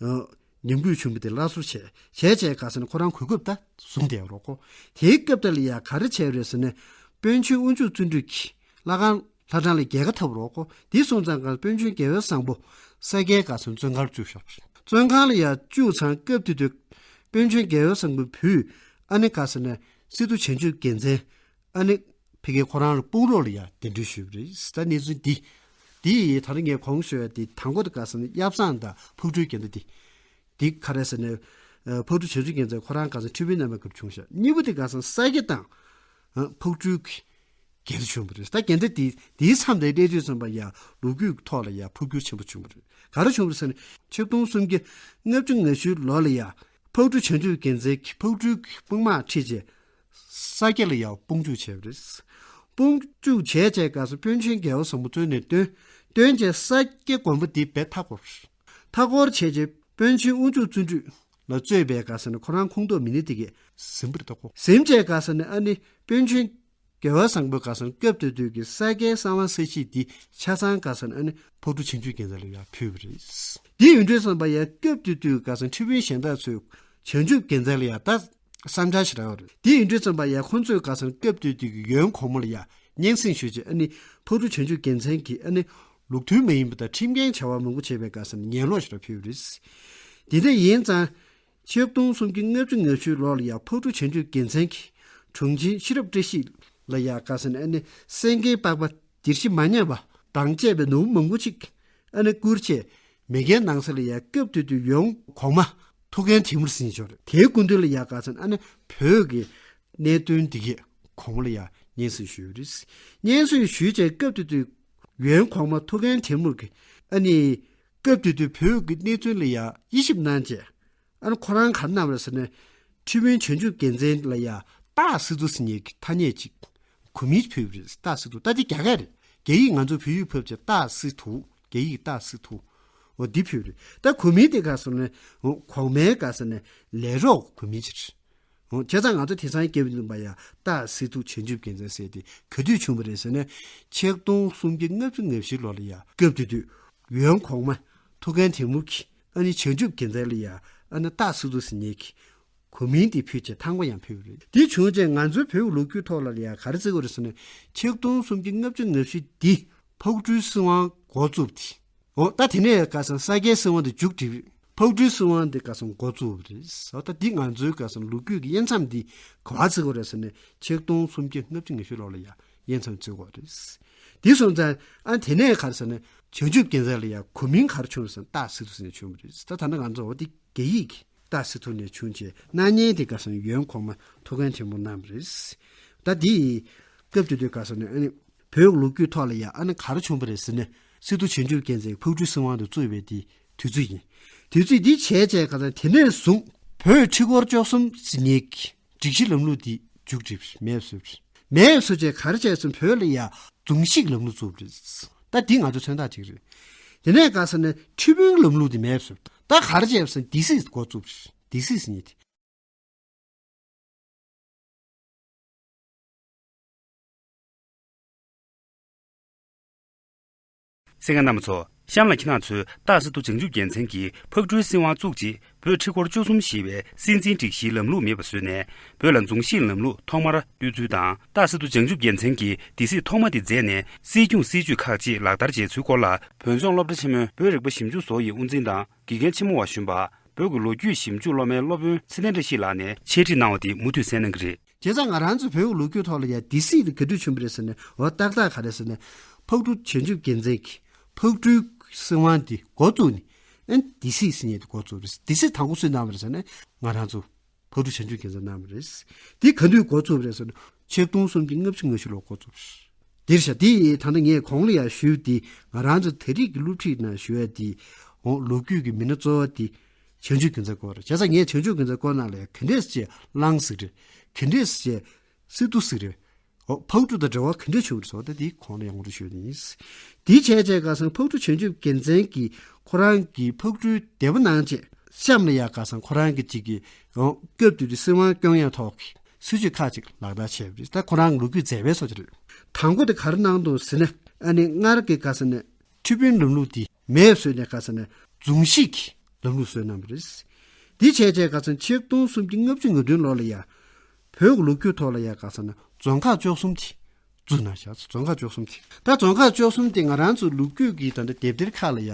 ཨ་ཉམས་རྒུད་བྱུང་བ་དེ་སླར་གསོ་བྱས། བྱས་བྱས་ག་ཟེར་ན་ཁོ་རང་གོ་སྐབས་ད་བཟུང་བསྡད་ཡོད་རེད་ཁོ། དེའི་སྐབས་དེ་ལ་ཡང་ག་རེ་བྱས་པ་རེད་ཟེར་ན། དཔོན་ཆེན་དབོན་ཕྱུག་བརྩོན་འགྲུས་ཀྱིས། ལྷ་ཁང་ལྷ་བྲང་ལ་རྒྱལ་ཁ་འཐབ་རོགས་ཁོ། དེ་སོང་ཙང་ག་དཔོན་ཆེན་རྒྱལ་བའི་བཟང་པོ་ས་སྐྱའི་ག་ཟེར་བཙོན་ཁང་བཅུག་ཤག་བཙོན་ཁང་ལ་ཡང་བཅུག་ཙང་སྐབས་དེ་དུས་དཔོན་ཆེན་རྒྱལ་བའི་བཟང་པོའི་བུས་ཨ་ནི་ག་ཟེར་ན་སི་ཏུ་བྱང་ཆུབ་རྒྱལ་མཚན་ཨ་ནི་ཕ་གིར་ཁོ་རང་ལ་དཔུང་རོགས་ལ་ཡང་གདན་འདྲེན་ཞུས་པ་རེད། ད་གནས་ཚུལ་འདི་འདི་ཡིས་ད་ནི་ངས་གོང་ཞུས་པ་དེ་དང་པོ་དེ་ག་ཟེར་ན་ཡབ་བཟང་དང་ཕག་གྲུའི་འགལ་ཟླ་དེ། འདི་ག་རེ་ཟེར་ན། ཨ་ཕག་གྲུ་བྱང་ཆུབ་རྒྱལ་མཚན་ཁོ་རང་ག་ཟེར་ཁྲི་དཔོན་རྣམ་པའི་སྐབས་བྱུང་ཤག་གཉིས་པ་དེ་ག་ཟེར་ས་སྐྱ་དང་། ཨ་ཕག་གྲུའི་འགལ་ཟླ་བྱུང་བ་རེད། ད་འགལ་ཟླ་དེ་དེའི་མཚམས་དེ་སླེབས་དུས་ཙམ་པ་ཡ་ལོ་རྒྱུས་ཐོག་ལ་ཡ་འཕོ་འགྱུར་ཆེན་པོ་བྱུང་བ་རེད། ག་རེ་བྱུང་བ་རེད་ཟེར་ན། ཆིག་སྟོང་སུམ་བརྒྱ་ལྔ་བཅུ་ང་བཞི་ལོ་ལ་ཡ་ཕག་གྲུ་བྱང་ཆུབ་རྒྱལ་མཚན་གྱིས་ཕག་གྲུའི་དཔུང་དམག་ཁྲིད་བྱས། ས་སྐྱ་ལ་ཡ་དཔུང་འཇུག་བྱས་པ་རེད། དཔུང་འཇུག་བྱས་བྱས་ག་ཟེར་དཔོན་ཆེན་རྒྱལ་བ་བཟང་པོ་བཙོན་ནས་བཏོན། བཏོན་བྱས་ས་སྐྱ་དགོན་པ་འདི་རྦད་མཐའ་བསྐོར། མཐའ་བསྐོར་བྱས་རྗེས་དཔོན་ཆེན་དབུ་མཆོག་བརྩོན་འགྲུས་ལ་གཙོས་པའི་ག་ཟེར་ན་ཁོ་རང་ཁོངས་གཏོགས་མི་སྣ་དེ་གས་ཟིན་པ་རེད་ད་ཁོ། ཟིན་བྱས་ག་ཟེར་ན་ཨ་ནི་དཔོན་ཆེན་རྒྱལ་བ་བཟང་པོས་ག་ཟེར་ན་སྐབས་དེ་དུས་ཀྱི་ས་སྐྱའི་གསང་བ་གསལ་བྱེད་འདི་ཆ་ཚང་ག་ཟེར་ན་ཨ་ནི་ཕག་གྲུ་བྱང་ཆུབ་རྒྱལ་མཚན་ལ་ཡར་ཕུལ་བ་རེད། འདི་ཡིན་དུས་ཙམ་པ་ཡང་སྐབས་དེ་དུས་ག་ཟེར་ན་ཁྲི་དཔོན་གཞན་དག་ཚོས་བྱང་ཆུབ་རྒྱལ་མཚན་ལ་ཡང་ད་བསམ་འཆར་ཞིག་རག་ཡོད་རེད། འདི་ཡིན་དུས་ཙམ་པ་ཡང་ཁོང་ཚོས་ག་ཟེར་ན་སྐབས་དེ་དུས་ཀྱི་ཡོན་གོང་མ་ལ་ཡང་སྙན་སེང་ཞུས་རྗེས་ཨ་ནི་ཕག་གྲུ་བྱང་ཆུབ་རྒྱལ་མཚན་གྱིས་ཨ་ནི་ལུགས་མཐུན་མ་ཡིན་པ་དང་ཁྲིམས་འགལ་བྱ་བ་མང་པོ་བྱས་པའི་ག་ཟེར་ན་ངན་སློང་ཞིག་ལ་ཕུལ་བ་རེད། འདི་འདྲ་ཡིན་ཙང་ཆིག་སྟོང་སུམ་བརྒྱ་ལྔ་བཅུ་ང་བཞི་ལོ་ལ་ཡང་ཕག་གྲུ་བྱང་ཆུབ་རྒྱལ་མཚན་གྱིས་དྲུང་ཆེན་ཤེས་རབ་བཀྲ་ཤིས་ལ་ཡང་ག་ཟེར་ན་ཨ་ནི་སེང་གེའི་པགས་པ་སྡེར་བཞི་མ་ཉམས་པ་དང་བཅས་པའི་ནོར་བུ་མང་པོ་ཅིག་ཨ་ནི་བསྐུར་བྱས་མེས་རྒྱལ་ནང་ས་ལ་ཡང་སྐབས་དེ་དུས་ཡོན་གོང་མ་ཐུའུ་བཀྭན་ཐེ་མུར་ཟེར་མཁན་ཅིག་ཡོད་རེད། དེའི་སྐུ་མདུན་ལ་ཡང་ག་ཟེར་ན་ཨ་ནི་བོད་ཀྱི་གནད་དོན་འདི་གས་གོང་མ་ལ་ཡང་སྙན་སེང་ཞུས་ཡོད་རེད། སྙན་སེང་ཞུས་བྱས་སྐབས་དེ་དུས་ཡོན་གོང་མ་ཐུའུ་བཀྭན་ཐེ་མུར་གྱིས་ཨ་ནི་སྐབས་དེ་དུས་བོད་ཀྱི་གནས་ཚུལ་ལ་ཡང་དབྱེ་ཞིབ་གནང་བྱས། ཨ་ནི་ཁོ་རང་ག་རེ་གནང་བ་རེད་ཟེར་ན། ཁྲི་དཔོན་བྱང་ཆུབ་རྒྱལ་མཚན་ལ་ཡང་སྟག་སྲིད་མཚོ་ཟེར་མཁན་གྱི་ཐ་སྙད་ཅིག་ གོ་མིང་ཕུལ་བ་རེད། སྟག་སི་ཐུ། ད་འདི་རྒྱ་སྐད་རེད། རྒྱ་ཡིག་ང་ཚོ་བོད་ཡིག་ཕབ་བྱས་སྟག་སི་ཐུ། རྒྱ་ཡིག་སྟག་སི་ཐུ། འོ་འདི་ཕུལ་བ་རེད། ད་གོ་མིང་དེ་ག་སོང་ནས་གོང་མའི་ག་སོང་ནས་ལས་རོགས་གོ་མིང་ཅིག་རེད། འོ་བྱས་ཙང་ང་ཚོ་དེང་སང་སྐད་འདོན་པ་ཡ་སྟག་སི་ཐུ་བྱང་ཆུབ་རྒྱལ་མཚན་ཟེར་དེ་ག་དུས་བྱུང་བ་རེད་ཟེར་ན། ཆིག་སྟོང་སུམ་བརྒྱ་ལྔ་བཅུ་ང་བཞི་ལོ་ལ་ཡ། སྐབས་དེ་དུས་ཡོན་གོང་མ་ཐུའུ་བཀྭན་ཐེན་མུའུ་གིས་ཨ་ནི་བྱང་ཆུབ་རྒྱལ་མཚན་ལ་ཡ་ཨ་ནི་སྟག་སི་ཐུ་ཟེར་མཁན་གྱི་གོ་མིང་དེ་ཕུལ་བྱས་ཐང་པ་ཡང་ཕུལ་བ་རེད། དེ་བྱུང་རྗེས་ང་ཚོའི་བོད་ཀྱི་ལོ་རྒྱུས་ཐོག་ལ་ཡ་ག་རེ་བརྩི་དགོས་རེད་ཟེར་ན། ཆིག་སྟོང་སུམ་བརྒྱ་ལྔ་བཅུ་ང་བཞི་འདི་ཕག་གྲུའི་སྲིད་དབང་འགོ་བཙུགས་ཏེ། འོ་ད་དེ་ནས་ག་སོང་ས་སྐྱའི་སྲིད་དབང་དེ་མཇུག་བསྒྲིལ། ཕག་གྲུའི་སྲིད་དབང་དེ་ག་སོང་འགོ་བཙུགས་པ་རེད། འོ་ད་འདི་ང་ཚོའི་ག་སོང་ལོ་རྒྱུས་ཀྱི་དབྱེ་མཚམས་འདི་ག་པར་བརྩི་དགོས་རེད་ཟེར་ན། ཆིག་སྟོང་སུམ་བརྒྱ་ལྔ་བཅུ་ང་བཞི་ལོ་ལ་ཡ་དབྱེ་མཚམས་བརྩི་དགོས་རེད། འདི་སོང་ཙང་ཨ་དེ་ནས་ག་རེ་ཟེར་ན། བྱང་ཆུབ་རྒྱལ་མཚན་ལ་ཡ་གོ་མིང་ག་རེ་བྱུང་རེད་ཟེར་ན། སྟག་སི་ཐུ་ཟེར་ནས་བྱུང་བ་རེད། ད་ད་ནི་ང་ཚོ་འོ་དེ་རྒྱ་ཡིག་གི་སྟག་སི་ཐུ་ནས་བྱུང་རྗེས་སྣང་བརྙན་དེ་ག་སོང་ཡོན་གོང་མ་ཐུའུ་བཀྭན་ཐེན་མུའུ་གནང་བ་རེད། ད་འདི་སྐབས་དེ་དུས་ག་སོང་ནས་ཨ་ནི་བོད་ལོ་རྒྱུས་ཐོག་ལ་ཡ་ཨ་ནི་ག་རེ་བྱུང་བ་རེད་ཟེར་ན། སི་ཐུ་བྱང་ཆུབ་རྒྱལ་མཚན་ཕག་གྲུའི་སྲིད་དབང་དུ་བཙུགས་པའི་དེ་དུས་ཚོད་ཡིན། དུས་ཚོད་འདི་བྱས་རྗེས་ག་ད་དེ་ནས་བཟུང་བོད་ཁྲི་སྐོར་བཅུ་གསུམ་ཟེར་མཁན་གྱི་སྒྲིག་གཞི་ལམ་ལུགས་འདི་མཇུག་བསྒྲིལ། མེད་པ་བཟོས། མེད་པ་བཟོས་རྗེས་ག་རེ་བྱས་སོང་། བོད་ལ་ཡ་རྫོང་གཞིས་ལམ་ལུགས་བཙུགས་པ་རེད། ད་འདི་ང་ཚོ་མཚོན་རྟགས་གཅིག་རེད། དེ་ནས་ག་སོང་ནས་ཁྲི་དཔོན་ལམ་ལུགས་འདི་མེད་པ་བཟོས། ད་ག་རེ་བྱས་སོང་། སྡེ་སྲིད་འགོ་བཙུགས་པ་རེད། སྡེ་སྲིད་ཟེར་མཁན་དེ། གསན་མཁན་རྣམ་པ་ཚོ། གཤམ་ལ་ཁྱེད་རང་ཚོས་སྟག་སི་ཐུ་བྱང་ཆུབ་རྒྱལ་མཚན་གྱིས་ཕག་གྲུའི་སྲིད་དབང་བཙུགས་རྗེས་བོད་ཁྲི་སྐོར་བཅུ་གསུམ་ཞེས་པའི་སྲིད་འཛིན་སྒྲིག་གཞིའི་ལམ་ལུགས་མེད་པ་བཟོས་ནས། བོད་ལ་རྫོང་གཞིས་ལམ་ལུགས་ཐོག་མར་གཏོད་ཚུལ་དང་། སྟག་སི་ཐུ་བྱང་ཆུབ་རྒྱལ་མཚན་གྱིས་སྡེ་སྲིད་ཐོག་མ་དེ་མཛད་ནས་སྲིད་སྐྱོང་སྲིད་བྱུས་ཁག་ཅིག་ལག་བསྟར་བྱས་ཚུལ་སྐོར་ལ། བོད་ལྗོངས་སློབ་གྲྭ་ཆེན་མོའི་བོད་རིག་པ་ཞིབ་འཇུག་ཚོགས་ཡི་དབུ་འཛིན་དང་དགེ་རྒན་ཆེན་མོ་བ་གཞོན་པ། བོད་ཀྱི་ལོ་རྒྱུས་ཞིབ་འཇུག་སློབ་མའི་སློབ་དཔོན་ཚེ་བརྟན་བཀྲ་ཤིས་ལགས་ནས་འཆད་ཁྲིད་གནང་བ་དེ་མུ་མཐུད་གསན་གནང་གི་རེད། བྱས་ཙང་ང་རང་ཚོའི་བོད་ཀྱི་ལོ་རྒྱུས་ཐོག་ལ་ཡང་སྡེ་སྲིད་དེ་ག་དུས་བྱུང་བ་རེད་ཟེར་ན། འོ་ཏག་ཏག་ག་རེད་ཟེར་ན། ཕག་གྲུ་བྱང་ཆུབ་རྒྱལ་མཚན་གྱིས་ཕག་གྲུའི་སྲིད་དབང་དེ་འགོ་བཙུགས་ནས། ཨན་སྡེ་སྲིད་ཟེར་མཁན་དེ་འགོ་བཙུགས་རེད། སྡེ་སྲིད་དང་པོ་སུས་གནང་བ་རེད་ཟེར་ན། ང་རང་ཚོ་ཕག་གྲུ་བྱང་ཆུབ་རྒྱལ་མཚན་གནང་བ་རེད། དེ་ག་དུས་འགོ་བཙུགས་པ་རེད་ཟེར་ན། ཆིག་སྟོང་སུམ་བརྒྱ་ལྔ་བཅུ་ང་བཞི་ལོར་འགོ་བཙུགས་རེད། འདིར་བཞག་དེ་ད་ལྟ་ངས་གོང་ལ་ཡང་ཞུས་ཏེ། ང་རང་ཚོ་ད་རེས་ཀྱི་སློབ་ཁྲིད་ནང་ཞུ་ཡ་དེ། འོ་ལོ་རྒྱུས་ཀྱི་མི་སྣ་གཙོ་བོ་དེ་བྱང་ཆུབ་རྒྱལ་མཚན་སྐོར་རེད། བྱས་ཙང་ངས་བྱང་ཆུབ་རྒྱལ་མཚན་སྐོར་ནང་ལ་ཡང་ག་འདྲས་སེ་བྱས་གླང་ཟེར་རེད། ག་འདྲས་སེ་བྱས་སི་ཏུ་ཟེར་རེད། འོ་ཕག་གྲུ་དང་འབྲེལ་བ་ག་འདྲས་བྱུང་བ་རེད་ཟེར་བ་དེ་དེའི་གོང་ལ་ཡང་ངོ་སྤྲོད་ཞུས་ཡིན། དེའི་བྱས་རྗེས་ག་སང་ཕག་གྲུ་བྱང་ཆུབ་རྒྱལ་མཚན་གྱིས་ཁོ་རང་གི་ཕག་གྲུའི་སྡེ་པ་གནང་རྗེས་གཤམ་ལ་ཡང་ག་སང་ཁོ་རང་གི་ཅིག་གི་འོ་སྐབས་དེ་དུས་སྲིད་དབང་སྐྱོང་ཡ་ཐོག་གི་སྲིད་ཇུས་ཁག་ཅིག་ལག་བསྟར་བྱས་པ་རེད། ད་ཁོ་རང་ལོ་རྒྱུས་མཛད་པའི་སོ་ཅིག་རེད། དང་པོ་དེ་ག་རེ་གནང་འདུག་ཟེར་ན། ཨ་ནི་སྔར་གྱི་ག་ཟེར་ན་ཁྲི་དཔོན་ལམ་ལུགས་དེ་མེད་བཟོས་ནས་ག་ཟེར་ན་རྫོང་གཞིས་ཀྱི་ལམ་ལུགས་བཟོས་གནང་བ་རེད། དེ་བྱས་རྗེས་ག་ཟེར་ན་ཆིག་སྟོང་སུམ་བརྒྱ་ལྔ་བཅུ་ང་བདུན་ལོ་ལ་ཡ་བོད་ཀྱི་ལོ་རྒྱུས་ཐོག་ལ་ཡ་ག་ཟེར་ན་རྫོང་ཁག་བཅུ་གསུམ་དེ་བཙུགས་གནང་བཞག་རྫོང་ཁག་བཅུ་གསུམ་དེ། ད་རྫོང་ཁག་བཅུ་གསུམ་དེ་ང་རང་ཚོ་ལོ་རྒྱུས་ཀྱི་ད་ལྟ་དེབ་ཐེར་ཁག་ལ་ཡ་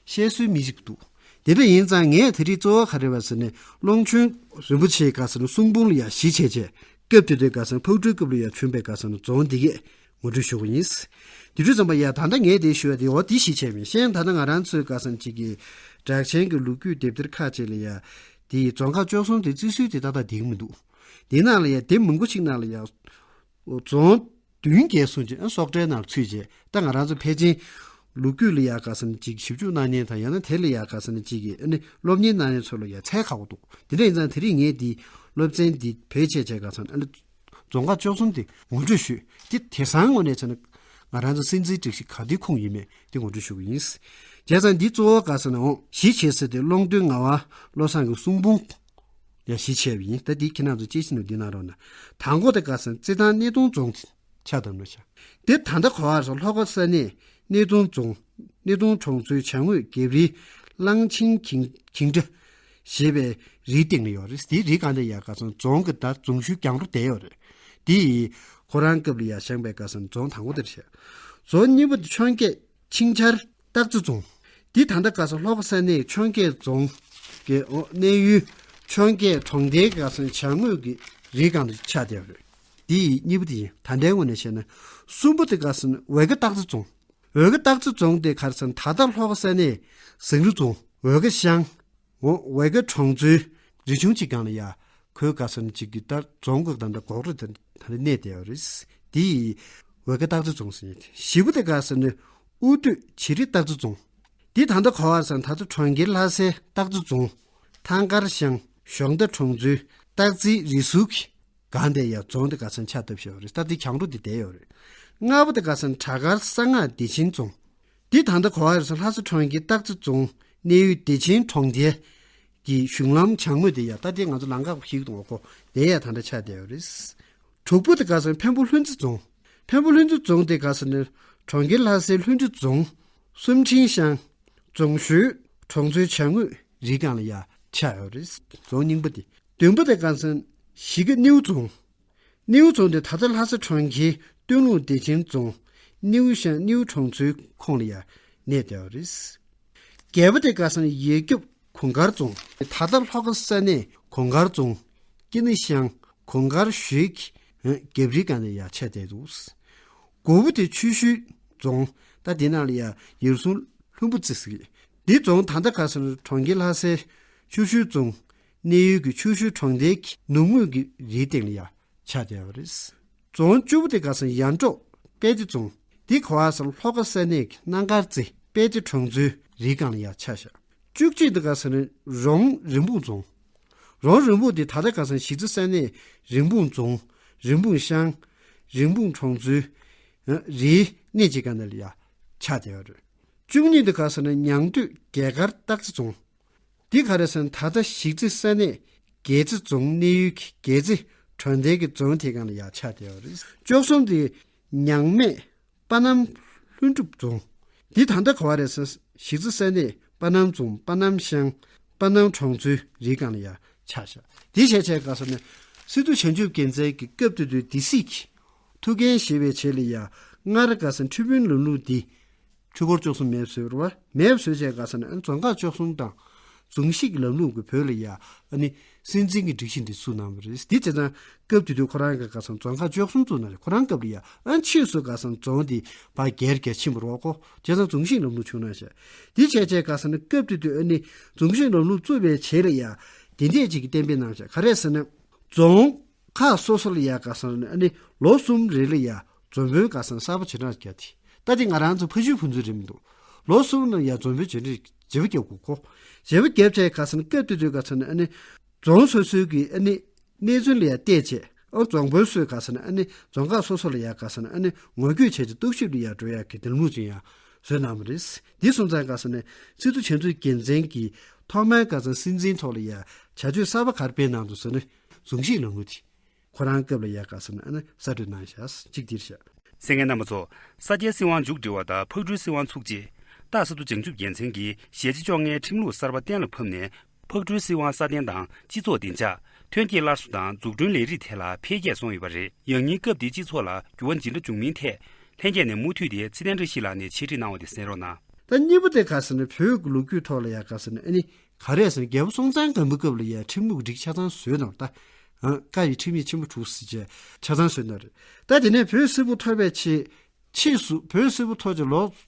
བཤད་སྲོལ་མི་གཅིག་པ་འདུག་དེ་འདྲ་ཡིན་ཙང་ངས་ད་རེས་གཙོ་བོ་ག་རེ་བ་ཟེར་ན་ཀློང་ཆེན་རིན་པོ་ཆེ་ག་ཟེར་ན་གསུང་འབུམ་ལ་ཡ་གཞི་བྱས་བྱས་སྐབས་དེ་དུས་ག་ཟེར་ན་ཕག་གྲུའི་སྐབས་ལ་ཡ་བྱུང་བའི་ག་ཟེར་ན་རྫོང་འདི་གས་ངོ་སྤྲོད་ཞུ་བ་ཡིན། དེ་དུས་ཙམ་པ་ཡ་ད་ལྟ་ངས་དེ་ཞུ་བ་དེ་འོ་དེ་གཞི་བྱས་མིན་ཤེས། ད་ལྟ་ང་རང་ཚོའི་ག་ཟེར་ན་ཅིག་གི་གྲགས་ཆེན་གྱི་ལོ་རྒྱུས་དེབ་ཐེར་ཁག་ཅིག་ལ་ཡ་དེ་རྫོང་ཁག་བཅུ་གསུམ་དེ་བརྩི་སྲོལ་དེ་ཏག་ཏག་འདིག་མི་འདུག་དེ་ནང་ལ་ཡ་དེབ་མང་པོ་ཞིག་ནང་ལ་ཡ་རྫོང་བདུན་བརྒྱད་གསུངས་རྗེས་སོག་གྲྭའི་ནང་ཚུད་རྗེས་ད་ང་རང་ཚོ་ཕལ་ཆེར་ལོ་རྒྱུས་ལ་ཡ་ག་ཟེར་ན་ཅིག་ཞིབ་འཇུག་གནང་མཁན་དང་ཡང་ན་དེ་ལ་ཡ་ག་ཟེར་ན་ཅིག་གི་ཨ་ནི་སློབ་གཉེར་གནང་མཁན་ཚོ་ལ་ཡ་འཚོལ་ཁག་པོ་འདུག་དེ་འདྲ་ཡིན་ཙང་དེ་རིང་ངས་འདི་སློབ་ཚན་འདི་བེད་སྤྱད་བྱས་ག་ཟེར་ན་ཨ་ནི་རྫོང་ཁག་བཅུ་གསུམ་དེ་ངོ་སྤྲོད་ཞུས་ཏེ་དེང་སང་ངོས་ནས་བྱས་ན་ང་རང་ཚོ་སྲིད་འཛིན་སྒྲིག་གཞི་ག་དེའི་ཁུངས་ཡིན་མེད་དེ་ངོ་སྤྲོད་ཞུ་གི་ཡིན། བྱས་ཙང་འདི་གཙོ་བོ་ག་ཟེར་ན་འོང་གཞི་བྱེད་ས་དེ་ཀློང་རྡོལ་ངག་དབང་བློ་བཟང་གི་གསུང་འབུམ་ཡ་གཞི་བྱས་པ་ཡིན། ད་འདི་ཁྱེད་རང་ཚོ་དཔྱད་ཞིབ་ནང་འདི་གནང་རོགས་གནང་། དང་པོ་དེ་ག་ཟེར་ན་རྩེད་ཐང་སྣེ་གདོང་རྫོང་ཆགས་དང་ནོ་ཤ། དེ་ད་ལྟ་གོ་བ་སོགས་ལྷོ་ཁ་ས་གནས་སྣེ་གདོང་རྫོང་སྣེ་གདོང་གྲོང་ཚོའི་བྱང་ངོས་རྒྱབ་རིའི་གླང་ཆེན་གིང་གིང་ཁྲ་ཞེས་པའི་རིའི་སྟེང་ལ་ཡོད་རེད། དེའི་རི་སྒང་དེ་ཡ་ག་ཟེར་ན་རྫོང་གི་ད་རྫོང་ཤུལ་རྒྱང་རོ་བསྡད་ཡོད་རེད། དེ་ཡིས་ཁོ་རང་སྐབས་ལ་ཡ་བཞེངས་པའི་ག་ཟེར་ན་རྫོང་དང་པོ་དེ་རེད། རྫོང་གཉིས་པ་དེ་འཕྱོངས་རྒྱས་ཆིང་ཆར་སྟག་རྩེ་རྫོང་། འདི་ད་ལྟ་ག་ཟེར་ན་ལྷོ་ཁ་ས་གནས་འཕྱོངས་རྒྱས་རྫོང་གི་འོ་གནས་ཡུལ་འཕྱོངས་རྒྱས་གྲོང་རྡལ་ག་ཟེར་ན་བྱང་ངོས་ཀྱི་རིའི་སྒང་དུ་ཆགས་བསྡད་པ་རེད། འདི་ཡི་གཉིས་པ་དེ་ཡིན། ད་ལྟའི་ངོས་ནས་བཤད་ན་གསུམ་པ་དེ་ག་ཟེར་ན་འོལ་ཁ་སྟག་རྩེ་རྫོང་། འོལ་ཁ་སྟག་རྩེ་རྫོང་དེ་ག་རེ་ཟེར་ན་ད་ལྟ་ལྷོ་ཁ་ས་གནས་ཟངས་རི་རྫོང་འོལ་ཁ་ཤང་འོ་འོལ་ཁ་གྲོང་ཚོའི་རི་ཆུང་གཅིག་སྒང་ལ་ཡ། ཁོའི་ག་ཟེར་ན་ཅིག་གི་ད་རྫོང་གི་ད་ལྟ་འགོག་རེད། ད་ད་ལྟ་གནས་བསྡད་ཡོད་རེད། དེ་ཡི་འོལ་ཁ་སྟག་རྩེ་རྫོང་ཟེར་ཡོད། བཞི་པོ་དེ་ག་ཟེར་ན་ཨུ་སྟོད་བྱེ་རི་སྟག་རྩེ་རྫོང་། འདི་ད་ལྟ་ག་བར་ཟེར་ན་ད་ལྟ་གྲོང་ཁྱེར་ལྷ་སའི་སྟག་རྩེ་རྫོང་ཐང་དཀར་ཤང་གཞོང་རྟ་གྲོང་ཚོའི་སྟག་རྩེའི་རི་ཟུར་གྱི་ སྒང་དེ་ཡ་རྫོང་དེ་ག་ས་ནས་ཆགས་བསྡད་ཡོད་རེད། ད་དེ་གྱང་རོ་དེ་བསྡད་ཡོད་རེད། ལྔ་པ་དེ་ག་ས་ནས་བྲག་དཀར་གསང་སྔགས་བདེ་ཆེན་རྫོང་། འདི་ད་ལྟ་ག་པར་རེད་ཟེར་ན་ལྷ་ས་གྲོང་ཁྱེར་སྟག་རྩེ་རྫོང་གནས་ཡུལ་བདེ་ཆེན་གྲོང་རྡལ་གྱི་གཞུང་ལམ་བྱང་ངོས་དེ་ཡ། ད་དེ་ང་ཚོ་ལམ་ཁ་ཞིག་འདུག་གོ། དེ་ཡ་ད་ལྟ་ཆགས་བསྡད་ཡོད་རེད། དྲུག་པ་དེ་ག་ས་ནས་འཕན་པོ་ལྷུན་རྩེ་རྫོང་། འཕན་པོ་ལྷུན་རྩེ་རྫོང་དེ་ག་ས་ནས་གྲོང་ཁྱེར་ལྷ་སའི་ལྷུན་རྩེ་རྫོང་། སུམ་ཁྲིན་ཤང་། རྫོང་ཤོད། གྲོང་ཚོའི་བྱང་ངོས་རི་སྒང་ལ་ཡ་ཆགས་ཡོད་རེད། རྫོང་རྙིང་པ་དེ། བདུན་པ་དེ་ག་ས་ནས་གཞིས་ཀ་རྣེའུ་རྫོང་། རྣེའུ་རྫོང་དེ་ད་ལྟ་ལྷ་ས་གྲོང་ཁྱེར་སྟོད་ལུང་བདེ་ཆེན་རྫོང་རྣེའུ་ཤང་རྣེའུ་གྲོང་ཚོའི་ཁོངས་ལ་ཡ་གནས་བསྡད་ཡོད་རེད། བརྒྱད་པ་དེ་ག་ས་ནས་ཡ་རྒྱབ་གུང་དཀར་རྫོང་། ད་ལྟ་ལྷོ་ཁ་ས་གནས་གུང་དཀར་རྫོང་ཀི་ནི་ཤང་གུང་དཀར་ཞོལ་གྱི་རྒྱབ་རིའི་སྒང་ནས་ཡ་ཆགས་བསྡད་འདུག། དགུ་པ་དེ་ཆུ་ཤུར་རྫོང་། ད་དེ་ནང་ལ་ཡ་ཡར་སུང་ལྷུན་པོ་རྩེ་ཟེར་གི། འདི་རྫོང་ད་ལྟ་ག་ས་ནས་གྲོང་ཁྱེར་ལྷ་སའི་ཆུ་ཤུར་རྫོང་གནས་ཡུལ་གྱི་ཆུ་ཤུར་གྲོང་རྡལ་གྱི་ནུབ་ངོས་ཀྱི་རིའི་སྟེང་ལ་ཡ་ཆགས་བསྡད་ཡོད་རེད། རྫོང་བཅུ་པ་དེ་ག་ས་ནས་ཡར་འབྲོག་དཔལ་སྡེ་རྫོང་། འདི་ག་པར་ཟེར་ན་ལྷོ་ཁ་ས་གནས་ཀྱི་སྣང་དཀར་རྩེ་དཔལ་སྡེ་གྲོང་ཚོའི་རིའི་སྒང་ལ་ཡ་ཆགས་ཤག། བཅུ་གཅིག་དེ་ག་ས་ནས་རོང་རིན་སྤུངས་རྫོང་། རོང་རིན་སྤུངས་དེ་ད་ལྟ་ག་ས་ནས་གཞིས་རྩེ་ས་གནས་རིན་སྤུངས་རྫོང་། རིན་སྤུངས་ཤང་། རིན་སྤུངས་གྲོང་ཚོའི་རིའི་སྣེ་གཅིག་སྒང་ལ་ཡ་ཆགས་བསྡད་ཡོད་རེད། བཅུ་གཉིས་དེ་ག་ས་ནས་ཉང་སྟོད་རྒྱལ་མཁར་སྟག་རྩེ་རྫོང་། འདི་ག་རེ་ཟེར་ན་ད་ལྟ་གཞིས་རྩེ་ས་གནས་རྒྱལ་རྩེ་རྫོང་གནས་ཡུལ་གྱི་རྒྱལ་རྩེ་གྲོང་རྡལ་གྱི་རྫོང་དེ་སྒང་ལ་ཡ་ཆགས་བསྡད་ཡོད་རེད། བཅུ་གསུམ་དེ་ཉང་སྨད་པ་སྣམ་ལྷུན་གྲུབ་རྫོང་། འདི་ད་ལྟ་ག་པར་རེད་ཟེར་ན་གཞིས་རྩེ་ས་གནས་པ་སྣམ་རྫོང་པ་སྣམ་ཤང་པ་སྣམ་གྲོང་ཚོའི་རིའི་སྒང་ལ་ཡ་ཆགས་ཤག། འདི་བྱས་བྱས་ག་ས་ནས་སི་ཏུ་བྱང་ཆུབ་རྒྱལ་མཚན་གྱི་སྐབས་དེ་དུས་སྡེ་སྲིད་ཀྱི་ཐུགས་འགན་བཞེས་པའི་རྗེས་ལ་ཡ་སྔར་ག་ས་ཁྲི་དཔོན་ལམ་ལུགས་འདི་ཆོས་འཁོར་བཅུ་གསུམ་མེད་པ་བཟོས་པ་རེད་བ། མེད་པ་བཟོས་བྱས་ག་ས་ནས་ཨ་ནི་རྫོང་ཁག་བཅུ་གསུམ་དང་རྫོང་གཞིས་ཀྱི་ལམ་ལུགས་ཀྱི་བོད་ལ་ཡ་ཨ་ནི་སྲིད་འཛིན་གྱི་སྒྲིག་གཞི་འདི་བཙུགས་གནང་བ་རེད། འདི་བྱས་ཙང་སྐབས་དེ་དུས་ཁོ་རང་གི་ག་ས་རྫོང་ཁག་བཅུ་གསུམ་བཙུགས་གནང་རེད། ཁོ་རང་སྐབས་ལ་ཡ་ཨ་ནི་ཕྱིས་སུ་ག་ས་རྫོང་འདི་ཕར་སྒེར་སྒེར་ཕྱིན་པ་རེད་བ་ཁོ། བྱས་ཙང་རྫོང་གཞིས་ལམ་ལུགས་བྱུང་གནང་བྱས། འདི་བྱས་བྱས་ག་ས་ནས་སྐབས་དེ་དུས་ཨ་ནི་རྫོང་གཞིས་ལམ་ལུགས་བཙུགས་པའི་རྗེས་ལ་ཡ་དེ་འདྲས་ཅིག་གི་གཏན་འབེབས་གནང་བྱས། ག་རེ་ཟེར་ན་རྫོང་ཁག་སོ་སོ་ལ་ཡ་ག་ས་ནས་ཨ་ནི་ལོ་གསུམ་རེ་ལ་ཡ་འཛོམས་དཔོན་ག་ས་ནས་གསར་པ་བྱེ་བྲག་བརྒྱབ་སྟེ། ད་དེ་ང་རང་ཚོ་ཕ་ཤུལ་ཕུན་ཚོགས་རེད་མི་འདུག། ལོ་གསུམ་ལ་ཡ་འཛོམས་དཔོན་བརྗེ་རེས་བརྗེ་པོ་བརྒྱབ་དགོས་གོ། བརྗེ་པོ་བརྒྱབ་བྱས་ག་ས་ནས་སྐབས་དེ་དུས་ག་ས་ནས་ཨ་ནི་རྫོང་སོ་སོའི་གི་ཨ་ནི་གནས་ཚུལ་ལ་ཡ་བལྟས་བྱས་ཨ་རྫོང་དཔོན་ཚོས་ག་ས་ནས་ཨ་ནི་རྫོང་ཁག་སོ་སོ་ལ་ཡ་ག་ས་ནས་ཨ་ནི་ངོ་རྒོལ་བྱས་ཏེ་རྟོག་ཞིབ་ལ་ཡ་འགྲོ་ཡ་གི་ལམ་ལུགས་ཅིག་ཡང་བཟོས་གནང་བ་རེད། འདི་སོང་ཙང་ག་ས་ནས་སི་ཏུ་བྱང་ཆུབ་རྒྱལ་མཚན་གྱིས་ཐོག་མར་ག་ས་ནས་སྲིད་འཛིན་ཐོག་ལ་ཡ་བྱ་སྤྱོད་གསར་པ་ག་རེ་སྤེལ་གནང་འདུག་ཟེར་ན་རྫོང་གཞིས་ལམ་ལུགས་དེ། ཁོ་རང་སྐབས་ལ་ཡ་ག་ས་ནས་ཨ་ནི་གསར་གཏོད་གནང་ཤག་གཅིག་འདིར་བཞག། གསན་མཁན་རྣམ་པ་ཚོ། ས་སྐྱའི་སྲིད་དབང་མཇུག་སྒྲིལ་བ་དང་ཕག་གྲུའི་སྲིད་དབང་ཚུགས་རྗེས། སྟག་སི་ཏུ་བྱང་ཆུབ་རྒྱལ་མཚན་གྱིས་ཞལ་ལྕེ་བཅོ་ལྔའི་ཁྲིམས་ལུགས་གསར་པ་གཏན་ལ་ཕབ་ནས། ཕག་གྲུའི་སྲིད་དབང་སྲ་བརྟན་དང་སྤྱི་ཚོགས་བདེ་འཇགས། ཐོན་སྐྱེད་སླར་གསོ་དང་འཛུགས་སྐྲུན་ལས་རིགས་ཐད་ལ་འཕེལ་རྒྱས་སོང་ཡོད་པ་རེད། ཡང་སྙིང་སྐབས་འདིའི་སྤྱི་ཚོགས་ལ་འགྱུར་བ་ཇི་འདྲ་བྱུང་མིན་ཐད། ལྷན་རྒྱས་ནས་མུ་མཐུད་དེ་ཚེ་བརྟན་བཀྲ་ཤིས་ལགས་ནས་འཆད་ཁྲིད་གནང་བ་དེ་གསན་རོགས་གནང་། ད་གཉིས་པ་དེ་ག་ས་ནས་བོད་ཀྱི་ལོ་རྒྱུས་ཐོག་ལ་ཡ་ག་ས་ནས་ཨ་ནི་ག་རེ་ཟེར་ན་རྒྱལ་པོ་སྲོང་བཙན་སྒམ་པོའི་སྐབས་ལ་ཡ་ཁྲིམས་ལུགས་སྒྲིག་ཆ་ཚང་བཟོས་གནང་བ་ད། ཨ་བཀའ་ཡི་ཁྲིམས་ཡིག་ཆེན་པོ་དྲུག་ཟེར་བྱས་ཆ་ཚང་བཟོས་གནང་རེད། ད་དེ་ནས་བོད་སིལ་བུ་ཐོར་བའི་ཆེད་ཕྱིས་སུ་བོད་སིལ་བུ་ཐོར་རྗེས་ལོ་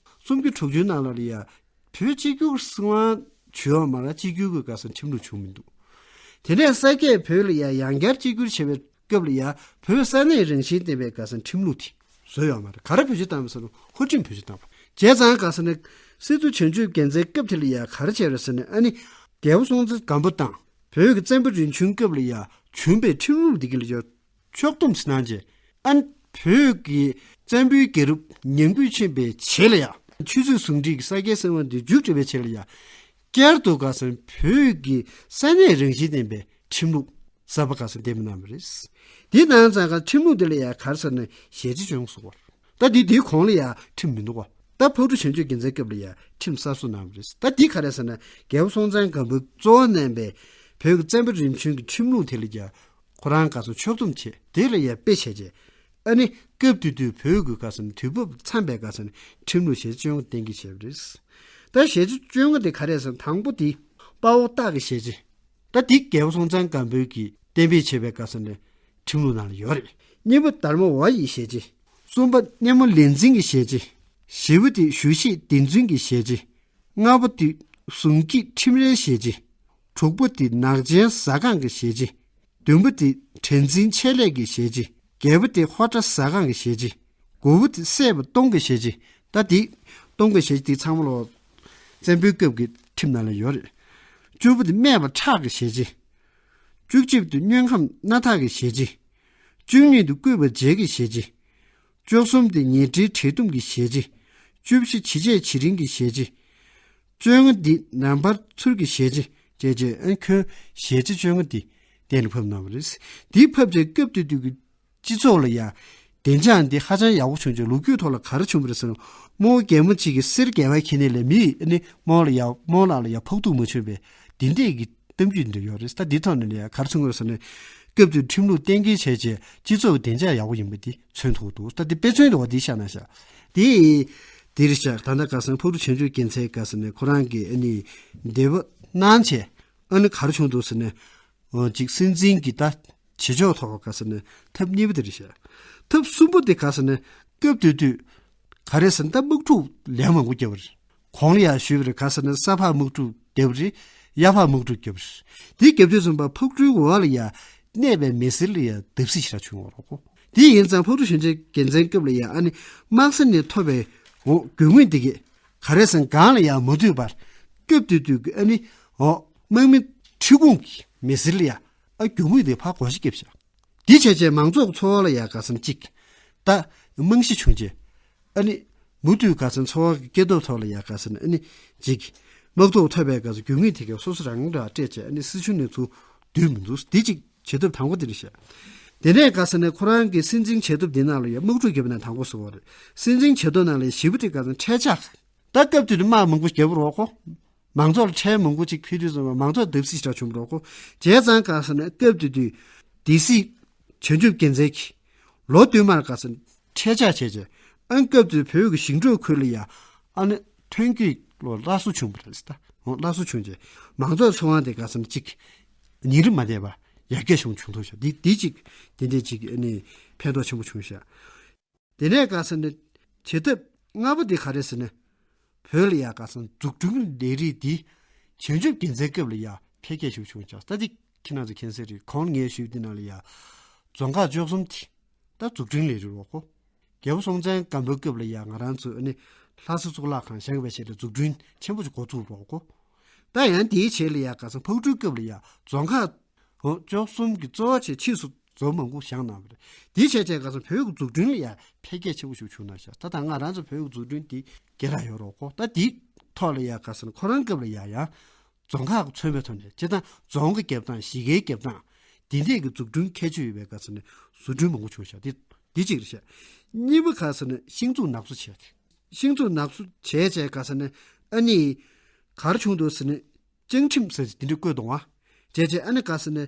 སུམ་ཅུ་དྲུག་ཅུའི་ནང་ལ་ལ་ཡ་བོད་གཅིག་གྱུར་སྲིད་དབང་བྱུང་བ་མ་གཏོགས་གཅིག་གྱུར་གྱི་ག་ས་ཁྲིམས་ལུགས་བྱུང་མི་འདུག། དེ་ནས་ས་སྐྱས་བོད་ལ་ཡ་ཡང་བསྐྱར་གཅིག་གྱུར་བྱས་པའི་སྐབས་ལ་ཡ་བོད་ས་གནས་རང་བཞིན་ལྡན་པའི་ག་ས་ཁྲིམས་ལུགས་དེ་བཟོས་ཡོད་མ་རེད། ག་རེ་བེད་སྤྱོད་བཏང་བ་ཟེར་ན་ཧོར་ཁྲིམས་བེད་སྤྱོད་བཏང་བ། བྱས་ཙང་ག་ས་ནས་སི་ཏུ་བྱང་ཆུབ་རྒྱལ་མཚན་སྐབས་དེ་ལ་ཡ་ག་རེ་བྱས་རེད་ཟེར་ན་ཨ་ནི་རྒྱལ་པོ་སྲོང་བཙན་སྒམ་པོ་དང་བོད་ཀྱི་བཙན་པོ་རིམ་བྱོན་སྐབས་ལ་ཡ་བྱུང་པའི་ཁྲིམས་ལུགས་འདི་ག་ལ་ཡ་ཕྱོགས་བསྡོམས་གནང་རྗེས། ཨ་ནི་བོད་ཀྱི་བཙན་པོའི་རྒྱལ་རབས་ཉམས་རྒུད་ཕྱིན་པའི་རྗེས་ལ་ཡང་ཆོས་སྲིད་ཟུང་འབྲེལ་གྱི་ས་སྐྱའི་སྲིད་དབང་འདི་མཇུག་སྒྲིལ་བའི་རྗེས་ལ་ཡང་བསྐྱར་དུ་ག་ས་བོད་ཀྱི་ས་གནས་རང་བཞིན་ལྡན་པའི་ཁྲིམས་ལུགས་གསར་པ་ག་ས་གཏན་འབེབས་གནང་བ་རེད། འདི་ནང་ཚང་ག་ཁྲིམས་ལུགས་འདི་ལ་ཡང་ག་རེ་ཟེར་ན་ཞལ་ལྕེ་བཅོ་ལྔ་ཟེར་བ། ད་འདི་འདིའི་གོང་ལ་ཡང་ཁྲིམས་མི་འདུག་ག་ད་ཕག་གྲུ་བྱང་ཆུབ་རྒྱལ་མཚན་སྐབས་ལ་ཡང་ཁྲིམས་གསར་བཟོ་གནང་བ་རེད། ད་འདི་ག་རེ་ཟེར་ན་རྒྱལ་པོ་སྲོང་བཙན་སྒམ་པོས་གཙོ་བོ་གནང་པའི་བོད་ཀྱི་བཙན་པོ་རིམ་བྱོན་གྱི་ཁྲིམས་ལུགས་དེ་ལ་ཡང་ཁོ་རང་ག་ས་ཕྱོགས་བསྡོམས་བྱས་དེ་ལ་ཡང་དཔེ་བྱས་རྗེས། ཨ་ནི་སྐབས་དེ་དུས་བོད་ཀྱི་ག་ས་ནས་དུས་བབ་འཚམས་པའི་ག་ས་ནས་ཁྲིམས་ལུགས་ཞལ་ལྕེ་བཅོ་ལྔ་གཏན་འཁེལ་བྱས་པ་རེད། ད་ཞལ་ལྕེ་བཅོ་ལྔ་དེ་ག་རེ་ཟེར་ན་དང་པོ་དེ་དཔའ་བོ་སྟག་གི་ཞལ་ལྕེ། ད་དེ་རྒྱལ་པོ་སྲོང་བཙན་སྒམ་པོས་ཀྱིས་གཏན་འབེབས་བྱས་པའི་ག་ས་ནས་ཁྲིམས་ལུགས་ནང་ལ་ཡོད་རེད། གཉིས་པ་དར་མ་འོ་ཡི་ཞལ་ལྕེ། གསུམ་པ་གཉའ་མོ་ལས་འཛིན་གྱི་ཞལ་ལྕེ། བཞི་པ་དེ་ཞུ་ཤེས་བདེན་རྫུན་གྱི་ཞལ་ལྕེ། ལྔ་པ་དེ་ཟུང་སྐྱིད་ཁྲིམས་རའི་ཞལ་ལྕེ། དྲུག་པ་དེ་ནག་ཅན་ཟ་ཁང་གི་ཞལ་ལྕེ། བདུན་པ་དེ་གྲྭ་འཛིན་ཆེད་ལས་ཀྱི་ཞལ་ལྕེ། བརྒྱད་པ་དེ་ཧོ་ཏྲ་ཟ་ཁང་གི་ཞལ་ལྕེ། དགུ་པ་དེ་སྲས་པ་སྟོང་གི་ཞལ་ལྕེ། ད་དེ་སྟོང་གི་ཞལ་ལྕེ་དེ་ཚང་མ་ལོ་བཙན་པོའི་སྐབས་ཀྱི་ཁྲིམས་ནང་ལ་ཡོད་རེད། བཅུ་པ་དེ་སྨད་པ་ཁྲག་གི་ཞལ་ལྕེ། བཅུ་གཅིག་པ་དེ་དངོས་ཁམས་སྣ་ཐག་གི་ཞལ་ལྕེ། བཅུ་གཉིས་དེ་བརྐུས་པ་བརྗེད་ཀྱི་ཞལ་ལྕེ། བཅུ་གསུམ་དེ་ཉེ་འབྲེལ་བྲལ་གཏུམ་གྱི་ཞལ་ལྕེ། བཅུ་བཞི་ཇི་བྱས་ཇི་རིང་གི་ཞལ་ལྕེ། བཅོ་ལྔ་འདི་ནམ་བར་ཚུར་གྱི་ཞལ་ལྕེ་བཅས་བཅས་ཨན་ཁྱོན་ཞལ་ལྕེ་བཅོ་ལྔ་འདི་གཏན་ནས་ཕབ་གནང་བ་རེད། འདི་ཕབ་རྗེས་སྐབས་དེ་དུས་ཀྱི་སྤྱི་ཚོགས་ལ་ཡང་བདེ་འཇགས་འདི་ཧ་ཅང་ཡག་པོ་བྱུང་རྗེས་ལོ་རྒྱུས་ཐོག་ལ་ག་རེ་བྱུང་བ་རེད་ཟེར་ན། རྨོ་རྒན་མོ་གཅིག་གིས་གསེར་བརྒྱ་པ་ཁྱེར་ནས་ལས་མི་ཨ་ནི་རྨོ་ལ་ཡང་རྨོ་ལགས་ལ་ཡང་ཕོག་ཐུག་མ་བྱུང་བས་འདི་འདྲས་ཀྱི་གཏམ་རྒྱུད་འདི་འདྲ་ཡོད་རེད། ད་འདི་ཐོག་ནས་ལ་ཡང་ག་རེ་གསུང་གི་རེད་ཟེར་ན། སྐབས་དེ་ཁྲིམས་ལུགས་གཏན་འཁེལ་བྱས་རྗེས་སྤྱི་ཚོགས་བདེ་འཇགས་ཡག་པོ་ཡིན་པ་འདི་མཚོན་ཐུབ་འདུག་ད་འདི་དཔེ་མཚོན་འདྲ་བ་འདི་བཞག་ན་བཞག་འདི་འདིར་བཞག་ད་ལྟ་ག་ཟེར་ན་ཕག་གྲུ་བྱང་ཆུབ་རྒྱལ་མཚན་ག་ཟེར་ན་ཁོ་རང་གི་ཨ་ནི་འདས་པ་གནང་བྱས་ཨ་ནི་ག་རེ་བྱུང་འདུག་ཟེར་ན། འོ་ཅིག་སྲིད་འཛིན་གྱི་ད་བྱེད་ཕྱོགས་ཐོག་ག་ཟེར་ན་ཐབས་གཉིས་པ་དེ་རེད་ཤག་ཐབས་གསུམ་པ་དེ་ག་ཟེར་ན་སྐབས་དེ་དུས་ག་རེ་ཟེར་ན་ད་དམག་འཁྲུག་ལན་མང་པོ་བརྒྱབ་པ་རེད། གོང་ལ་ཡང་ཞུས་པ་རེད། ག་ཟེར་ན་ས་ཕག་དམག་འཁྲུག་བརྒྱབ་པ་རེད། གཡའ་ཕག་དམག་འཁྲུག་བརྒྱབ་པ་རེད། དེ་བརྒྱབ་དུས་ཙམ་པ་ཕག་གྲུའི་འོག་ལ་ཡང་གནས་པའི་མི་སེར་ལ་ཡང་བརྡབ་གསིག་ཞེ་དྲག་བྱུང་བ་རེད་ཁོ། དེ་ཡིན་ཙང་ཕག་གྲུ་བྱང་ཆུབ་རྒྱལ་མཚན་སྐབས་ལ་ཡང་ཨ་ནི་དམག་ས་ནས་ཐོབ་པའི་འོ་རྒྱུ་དངོས་འདི་གས་ག་རེ་ཟེར་ན་སྒང་ལ་ཡང་མ་འདུས་པར་སྐབས་དེ་དུས་ཀྱི་ཨ་ནི་འོ་དམག་མི་ཁྲི་ཁུངས་ཀྱི་མི་སེར་ལ་ཡང་ཨ་རྒྱུ་དངོས་དེ་ཕར་བགོ་བཤའ་བརྒྱབ་བཞག་འདི་བྱས་རྗེས་མང་ཚོགས་ཀྱི་འཚོ་བ་ལ་ཡང་ག་ཟེར་ན་གཅིག་ད་རྨང་གཞི་བྱུང་རྗེས་ཨ་ནི་མུ་མཐུད་ག་ཟེར་ན་འཚོ་བ་གི་སྐྱེ་སྟོབས་ཐོག་ལ་ཡང་ག་ཟེར་ན་ཨ་ནི་གཅིག་དམག་ཐོག་ཐོབ་པའི་ག་ཟེར་རྒྱུ་དངོས་དེ་གས་སོ་སོ་རང་རང་སྤྲད་བྱས་ཨ་ནི་སྲིད་གཞུང་ནས་ཚུར་བསྡུས་མི་འདུག་འདི་གཅིག་བྱེད་ཐབས་དང་པོ་དེ་རེད་ཤག་དེ་ནས་ག་ཟེར་ན་ཁོ་རང་གི་སྲིད་འཛིན་བྱེད་ཐབས་འདི་ནང་ལ་ཡང་དམག་འཁྲུག་བརྒྱབ་པ་ནས་དང་པོ་བཟོ་བ་རེད། སྲིད་འཛིན་བྱེད་ཐབས་ནང་ལ་ཞེ་པོ་ཅིག་ག་ཟེར་ན་ཁྲལ་ཆག་ད་སྐབས་དེ་དུས་དམག་མང་པོ་བརྒྱབ་པ་རེད་ཁོ། མང་ཚོགས་ལ་ཁྲལ་མང་པོ་ཅིག་ཕུལ་དུས་ཙམ་པ་མང་ཚོགས་བརྡབ་གསིག་ཞེ་དྲག་བྱུང་བ་རེད་ཁོ། བྱས་ཙང་ག་ཟེར་ན་སྐབས་དེ་དུས་སྡེ་སྲིད་བྱང་ཆུབ་རྒྱལ་མཚན་གྱིས་ལོ་བསྟུད་མར་ག་ཟེར་ན་ཁྲལ་ཆག་བྱས་རྗེས་ཨ་ནི་སྐབས་དེ་དུས་བོད་ཀྱི་ཞིང་འབྲོག་ཁུལ་ལ་ཡང་ཨ་ནི་ཐོན་སྐྱེད་ལོ་སླར་གསོ་བྱུང་བ་རེད་ད། འོ་སླར་གསོ་བྱུང་རྗེས་མང་ཚོགས་འཚོ་བ་དེ་ག་ཟེར་ན་ཅིག་ཉིན་རེ་མ་བསྡད་པར་ཡར་རྒྱས་བྱུང་བྱུང་ཐུབ་ཤག་འདི་འདི་ཅིག་དེ་འདྲའི་ཅིག་ཨ་ནི་ཕན་ཐོགས་ཆེན་པོ་བྱུང་ཤག་དེ་ནས་ག་ཟེར་ན་བྱེད་ཐབས་ལྔ་པ་དེ་ག་རེ་ཟེར་ན། བོད་ལ་ཡང་ག་ཟེར་ན་འཛུགས་སྐྲུན་ལས་རིགས་འདི་བྱང་ཆུབ་རྒྱལ་མཚན་སྐབས་ལ་ཡང་འཕེལ་རྒྱས་ཤུགས་བྱུང་ཆགས། ད་འདི་ཁྱེད་རང་ཚོ་མཁྱེན་གསལ་རེད། གོང་ངས་ཞུས་དེ་ནང་ལ་ཡང་རྫོང་ཁག་བཅུ་གསུམ་དེ་ད་འཛུགས་སྐྲུན་ལས་རིགས་རོགས་གོ། རྒྱལ་པོ་སྲོང་བཙན་སྒམ་པོའི་སྐབས་ལ་ཡང་ང་རང་ཚོ་ཨ་ནི་ལྷ་ས་གཙུག་ལག་ཁང་བཞེངས་པའི་ཆེད་དུ་འཛུགས་སྐྲུན་ཆེན་པོ་ཞིག་འགོ་ཚུགས་རོགས་གོ། ད་ཡང་དེའི་ཆེད་ལ་ཡང་ག་ཟེར་ན་ཕག་གྲུའི་སྐབས་ལ་ཡང་རྫོང་ཁག་འོ་བཅུ་གསུམ་གྱི་རྩ་བ་ཆེ་ཕྱིས་སུ་རྫོང་མང་པོ་བཞེངས་གནང་བ་རེད། དེའི་ཆེད་ཆེད་ག་ཟེར་ན་བོད་ཀྱི་འཛུགས་སྐྲུན་ལ་ཡང་འཕེལ་རྒྱས་ཆེན་པོ་ཞིག་བྱུང་གནང་ཤག་ད་ད་ང་རང་ཚོ་བོད་ཀྱི་འཛུགས་སྐྲུན་འདི་སྒེར་ལ་ཡོད་རོགས་གོ། ད་འདིའི་ཐོག་ལ་ཡང་ག་ཟེར་ན་ཁོ་རང་སྐབས་ལ་ཡང་ཡང་རྫོང་ཁག་མཚོན་པའི་ཐོག་ནས་སྤྱིར་བཏང་རྫོང་གི་རྒྱབ་ཐང་གཞིས་ཀའི་རྒྱབ་ཐང་འདི་འདྲས་ཀྱི་འཛུགས་སྐྲུན་ཁྱད་ཆོས་ཡོད་པའི་ག་ཟེར་ན་བཟོ་སྐྲུན་མང་པོ་བྱུང་ཤག་འདི་འདི་གཅིག་རེད་ཤག་གཉིས་པ་ག་ཟེར་ན་ཤིང་འཛུགས་ནགས་བཟོ་བྱས་ཏེ། ཤིང་འཛུགས་ནགས་བཟོ་བྱས་བྱས་ག་ཟེར་ན་ཨ་ནི་ག་རེ་བྱུང་འདུག་ཟེར་ན་བཅའ་ཁྲིམས་ཟེར་དེ་འདྲ་བཀོད་འདུག་བ། བྱས་བྱས་ཨ་ནི་ག་ཟེར་ན་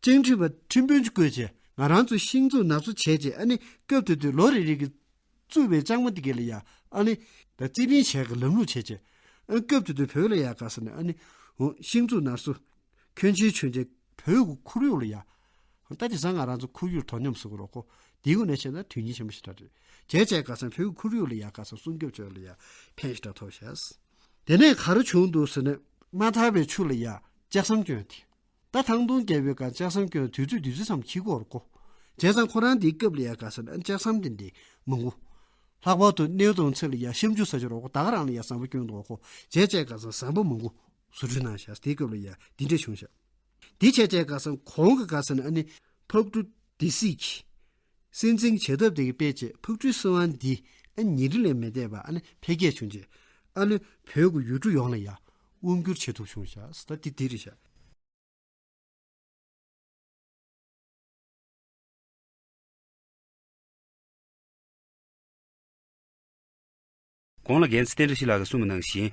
བཅའ་ཁྲིམས་པ་ཁྲིམས་དཔོན་ཅིག་བཀོད་བྱས་ང་རང་ཚོ་ཤིང་འཛུགས་ནགས་བཟོ་བྱས་བྱས་ཨ་ནི་སྐབས་དེ་དུས་ལོ་རེ་རེ་གི་བཙུགས་པའི་ལྕང་མ་དེ་གས་ལ་ཡ་ཨ་ནི་ད་རྩིས་ལེན་བྱས་གི་ལམ་ལུགས་བྱས་བྱས་ཨ་སྐབས་དེ་དུས་བོད་ལ་ཡ་ག་ཟེར་ན་ཨ་ནི་འོ་ཤིང་འཛུགས་ནགས་བཟོ་ཁྱོན་ཆེ་ཆུང་ཆེ་བོད་ཀྱི་ཁོར་ཡུག་ལ་ཡ། ད་དེང་སང་ང་རང་ཚོ་ཁོར་ཡུག་དོ་སྙོམས་སུ་རོགས་གོ། དེའི་སྒོ་ནས་བྱས་ན་དོན་སྙིང་ཆེན་པོ་ཞིག་རེད། བྱས་བྱས་ག་ཟེར་ན་བོད་ཀྱི་ཁོར་ཡུག་ལ་ཡ་ག་ཟེར་ན་སྲུང་སྐྱོབ་བྱས་ལ་ཡ་ཕན་ཞིག་ཐོགས་ཤག་དེ་ནས་ག་རེ་བྱུང་འདུག་ཟེར་ན་མ་དག་པའི་ཆུ་ལ་ཡ་ལྕགས་ཟམ་བསྐྱོན་ཏེ། ད་ཐང་སྟོང་རྒྱལ་པོའི་སྐབས་ལྕགས་ཟམ་བསྐྱོན་དུས་ཚོད་དུས་ཚོད་ཙམ་འཁྱིལ་གྱི་ཡོད་རེད་གོ། བྱས་ཙང་ཁོ་རང་དེའི་སྐབས་ལ་ཡ་ག་ཟེར་ན་ལྕགས་ཟམ་དེ་འདྲ་མང་པོ། ལྷག་པར་དུ་སྣེའུ་དང་ཚེ་ལ་ཡ་ཤམ་ཆུ་ཟ་ཆུ་རོགས་གོ་ད་ག་རང་ལ་ཡ་ཟམ་པ་བསྐྱོན་འདུག་གོ། བྱས་བྱས་ག་ཟེར་ན་ཟམ་པ་མང་པོ། བཟོ་སྐྲུན་གནང་ཤག་དེའི་སྐབས་ལ་ཡ་འདི་འདྲས་བྱུང་ཤག་དེ་བྱས་བྱས་ག་ཟེར་ན་གོང་གི་ག་ཟེར་ན་ཨ་ནི་ཕག་གྲུ་སྡེ་སྲིད་ཀྱིས་སྲིད་འཛིན་བྱེད་ཐབས་དེ་གི་སྤེལ་བྱས་ཕག་གྲུའི་སྲིད་དབང་འདི་ཨ་ནི་ཉིན་རེ་ལས་མི་འདས་པ་ཨ་ནི་འཕེལ་རྒྱས་བྱུང་རྗེས་ཨ་ནི་བོད་ཀྱི་ཡུལ་གྲུ་ཡོངས་ལ་ཡ་དབང་བསྒྱུར་བྱེད་ཐུབ་བྱུང་ཤག་ད་དེ་དེ་རེད་ཤག་གོང་ལ་རྒན་ཚེ་བརྟན་བཀྲ་ཤིས་ལགས་ཀྱིས་གསུངས་པ་ནང་བཞིན།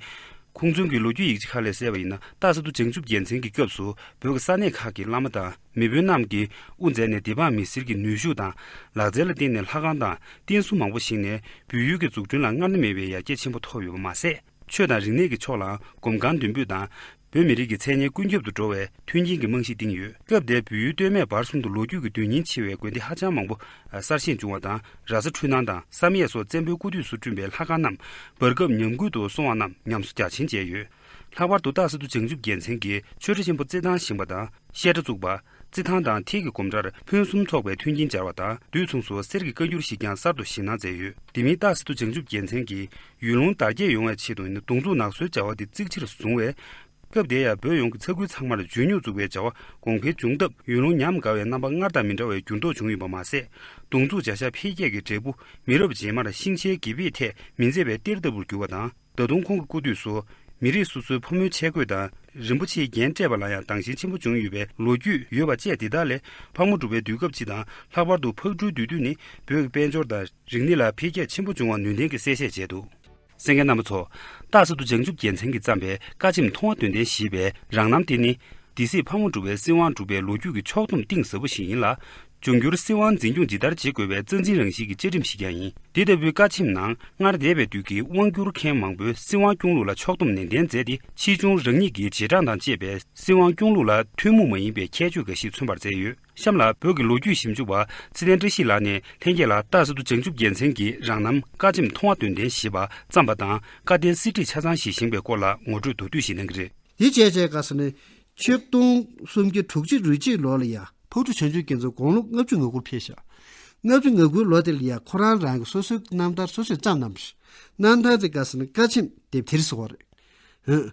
ཁུངས་བཙུན་གྱི་ལོ་རྒྱུས་ཡིག་ཆ་ཁག་ལས་གསལ་བ་ཡིན་ན། སྟག་ཚེ་ཐུ་བྱང་ཆུབ་རྒྱལ་མཚན་གྱི་སྐབས་སུ་བོད་ཀྱི་ས་གནས་ཁག་གི་བླ་མ་དང་མི་དཔོན་རྣམས་ཀྱིས་དབུ་མཛད་ནས་སྡེ་འབངས་མི་སེར་གྱི་ནུས་ཤུགས་དང་ལག་རྩལ་ལ་བརྟེན་ནས་ལྷ་ཁང་དང་རྟེན་གསུམ་མང་པོ་བཞེངས་ནས་བོད་ཡུལ་གྱི་འཛུགས་སྐྲུན་ལ་སྔར་ན་མེད་པའི་ཡར་རྒྱས་ཆེན་པོ་ཐོབ་ཡོད་པ་མ་ཟད། ཆོས་དང་རིག་གནས་ཀྱི་ཕྱོགས་ལའང་གོམ་གང་མདུན་སྤོས་དང་། བོད་མི་རིགས་ཀྱི་མཚན་སྙན་ཀུན་ཁྱབ་ཏུ་འགྲོ་བའི་མཐུན་རྐྱེན་གྱི་རྨང་གཞི་བཏིང་ཡོད། སྐབས་དེར་བོད་ཡུལ་སྟོད་སྨད་བར་གསུམ་དུ་ལོ་རྒྱུས་ཀྱི་དོན་སྙིང་ཆེ་བའི་དགོན་སྡེ་ཧ་ཅང་མང་པོ་གསར་བཞེངས་བྱུང་བ་དང་། ར་ས་འཕྲུལ་སྣང་དང་བསམ་ཡས་སོགས་བཙན་པོའི་སྐུ་དུས་སུ་བསྐྲུན་པའི་ལྷ་ཁང་རྣམས་བར་སྐབས་ཉམས་རྒུད་དུ་སོང་བ་རྣམས་ཉམས་གསོ་རྒྱ་ཆེན་བྱས་ཡོད། ལྷག་པར་དུ་སྟག་ཚེ་ཐུ་བྱང་ཆུབ་རྒྱལ་མཚན་གྱིས་ཆོས་ཁྲི་ཆེན་པོ་རྩེད་ཐང་བཞེངས་པ་དང་། བཤད་གྲྭ་བཙུགས་པ། རྩེད་ཐང་དང་ཐེལ་གྱི་སྒོམ་གྲྭར་ཕུན་སུམ་ཚོགས་པའི་མཐུན་རྐྱེན་སྦྱར་བ་དང་། དུས་མཚུངས་སུ་གསེར་གྱི་བཀའ་འགྱུར་ཞིག་ཀྱང་གསར་དུ་བཞེངས་གནང་མཛད་ཡོད། དེ་མིན་སྟག་ཚེ་ཐུ་བྱང་ཆུབ་རྒྱལ་མཚན་གྱིས་ཡུལ་ལུང་དར་རྒྱས་ཡོང་བའི་ཆེད་དུ་ཡིན་ན་གདོང་བཙུགས་ནགས་གསོའི་བྱ་བ་འདི་གཙིགས་ཆེར་བཟུང་བས། སྐབས་དེར་ཡང་བོད་ཡོངས་ཀྱི་ཚ་ཁུལ་ཚང་མར་འཇོལ་ཉུང་བཙུགས་པའི་བྱ་བ་གོང་འཕེལ་བྱུང་སྟབས། ཡུལ་ལུང་ཉམས་དགའ་བའི་རྣམ་པ་སྔར་དང་མི་འདྲ་བའི་འགྱུར་ལྡོག་བྱུང་ཡོད་པ་མ་ཟད། གདོང་འཛུགས་བྱ་གཞག་འཕེལ་རྒྱས་ཀྱི་འབྲས་བུ་མི་རབས་རྗེས་མར་ཤིང་བྱའི་དགེ་སྦིས་ཐད་མི་མཛེས་པའི་གཏེར་ལྟ་བུར་གྱུར་བ་དང་། ད་དུང་ཁོང་གི་སྐུ་དུས་སུ། མི་རིགས་སོ་སོའི་ཕོ་མོའི་ཆས་གོས་དང་། རིན་པོ་ཆེའི་རྒྱན་སྤྲས་པ་ལ་ཡང་དྭངས་ཤིང་ཆེན་པོ་བྱུང་ཡོད་པའི་ལོ་རྒྱུས་ཡོད་པ་བཅས། དེ་དག་ལས་ཕག་མོ་གྲུ་པའི་དུས་སྐབས་སྤྱི་དང་། ལྷག་པར་དུ་ཕག་གྲུའི་དུས་དུས་ནི་བོད་ཀྱི་དཔལ་འབྱོར་དང་རིག་གནས་ལ་འཕེལ་རྒྱས་ཆེན་པོ་བྱུང་བར་ནུས་ལྡན་གྱི་གསལ་བཤད་བྱས་འདུག། གསན་མཁན་རྣམ་པ་ཚོ། རྟག་གསལ་དུ་བྱང་ཆུབ་རྒྱལ་མཚན་གྱིས་བརྩམས་པའི་ཀ་ཆེམས་མཐོང་བ་དོན་ལྡན་ཞེས་པའི་རང་རྣམ་དེ་ནི། སྡེ་སྲིད་ཕག་མོ་གྲུ་པའི་སྲིད་དབང་གྲུབ་པའི་ལོ་རྒྱུས་ཀྱི་ཕྱོགས་བསྡོམས་གཏིང་ཟབ་པོ་ཞིག་ཡིན་ལ། འབྱུང་འགྱུར་སྲིད་དབང་འཛིན་སྐྱོང་ཇི་ལྟར་བྱེད་དགོས་པའི་རྩ་འཛིན་རང་བཞིན་གྱི་བཅའ་ཁྲིམས་ཤིག་ཀྱང་ཡིན། འདི་ལྟ་བུའི་ཀ་ཆེམས་ནང་སྔར་འདས་པའི་དུས་ཀྱི་དབང་བསྒྱུར་མཁན་མང་པོས་སྲིད་དབང་སྐྱོང་ལུགས་ལ་ཕྱོགས་བསྡོམས་ནན་ཏན་མཛད་དེ། ཕྱིས་འབྱུང་རང་ཉིད་ཀྱི་རྗེས་འབྲང་དང་བཅས་པས་སྲིད་དབང་སྐྱོང་ལུགས་ལ་ཐུན་མོང་མ་ཡིན་པའི་ཁྱད་ཆོས་འགའ་ཞིག་མཚོན་པར་མཛད་ཡོད། གཤམ་ལ་བོད་ཀྱི་ལོ་རྒྱུས་ཞིབ་འཇུག་པ་ཚེ་བརྟན་བཀྲ་ཤིས་ལགས་ནས་ལྷན་རྒྱས་ལ་རྟག་གསལ་དུ་བྱང་ཆུབ་རྒྱལ་མཚན་གྱིས་རང་རྣམ་ཀ་ཆེམས་མཐོང་བ་དོན་ལྡན་ཞེས་པ་བརྩམས་པ་དང་། བཀའ་བསྟན་གསེར་བྲིས་ཆ་ཚང་ཞིག་བཞེངས་པའི་སྐོར་ལ་ངོ་སྤྲོད་མདོར་བསྡུས་ཤིག་གནང་གི་རེད། དེ་བྱས་བྱས་ག་ཟེར་ནས། ཆིག་སྟོང་སུམ་བརྒྱ་དྲུག་ཅུ་རེ་གཅིག་ལོ་ལ་ཡ། ཕག་གྲུ་བྱང་ཆུབ་རྒྱལ་མཚན་དགུང་ལོ་ལྔ་བཅུ་ང་དགུར་ཕེབས་ཤག། ལྔ་བཅུ་ང་དགུའི་ལོ་དེ་ལ་ཡ་ཁོ་རང་རང་གི་སོ་སོའི་རྣམ་ཐར་སོ་སོས་བརྩམས་གནང་བ་རེད། རྣམ་ཐར་དེ་ག་ཟེར་ནས་ཀ་ཆེམས་དེབ་ཐེར་ཟེར་བ་རེད། ཧུམ།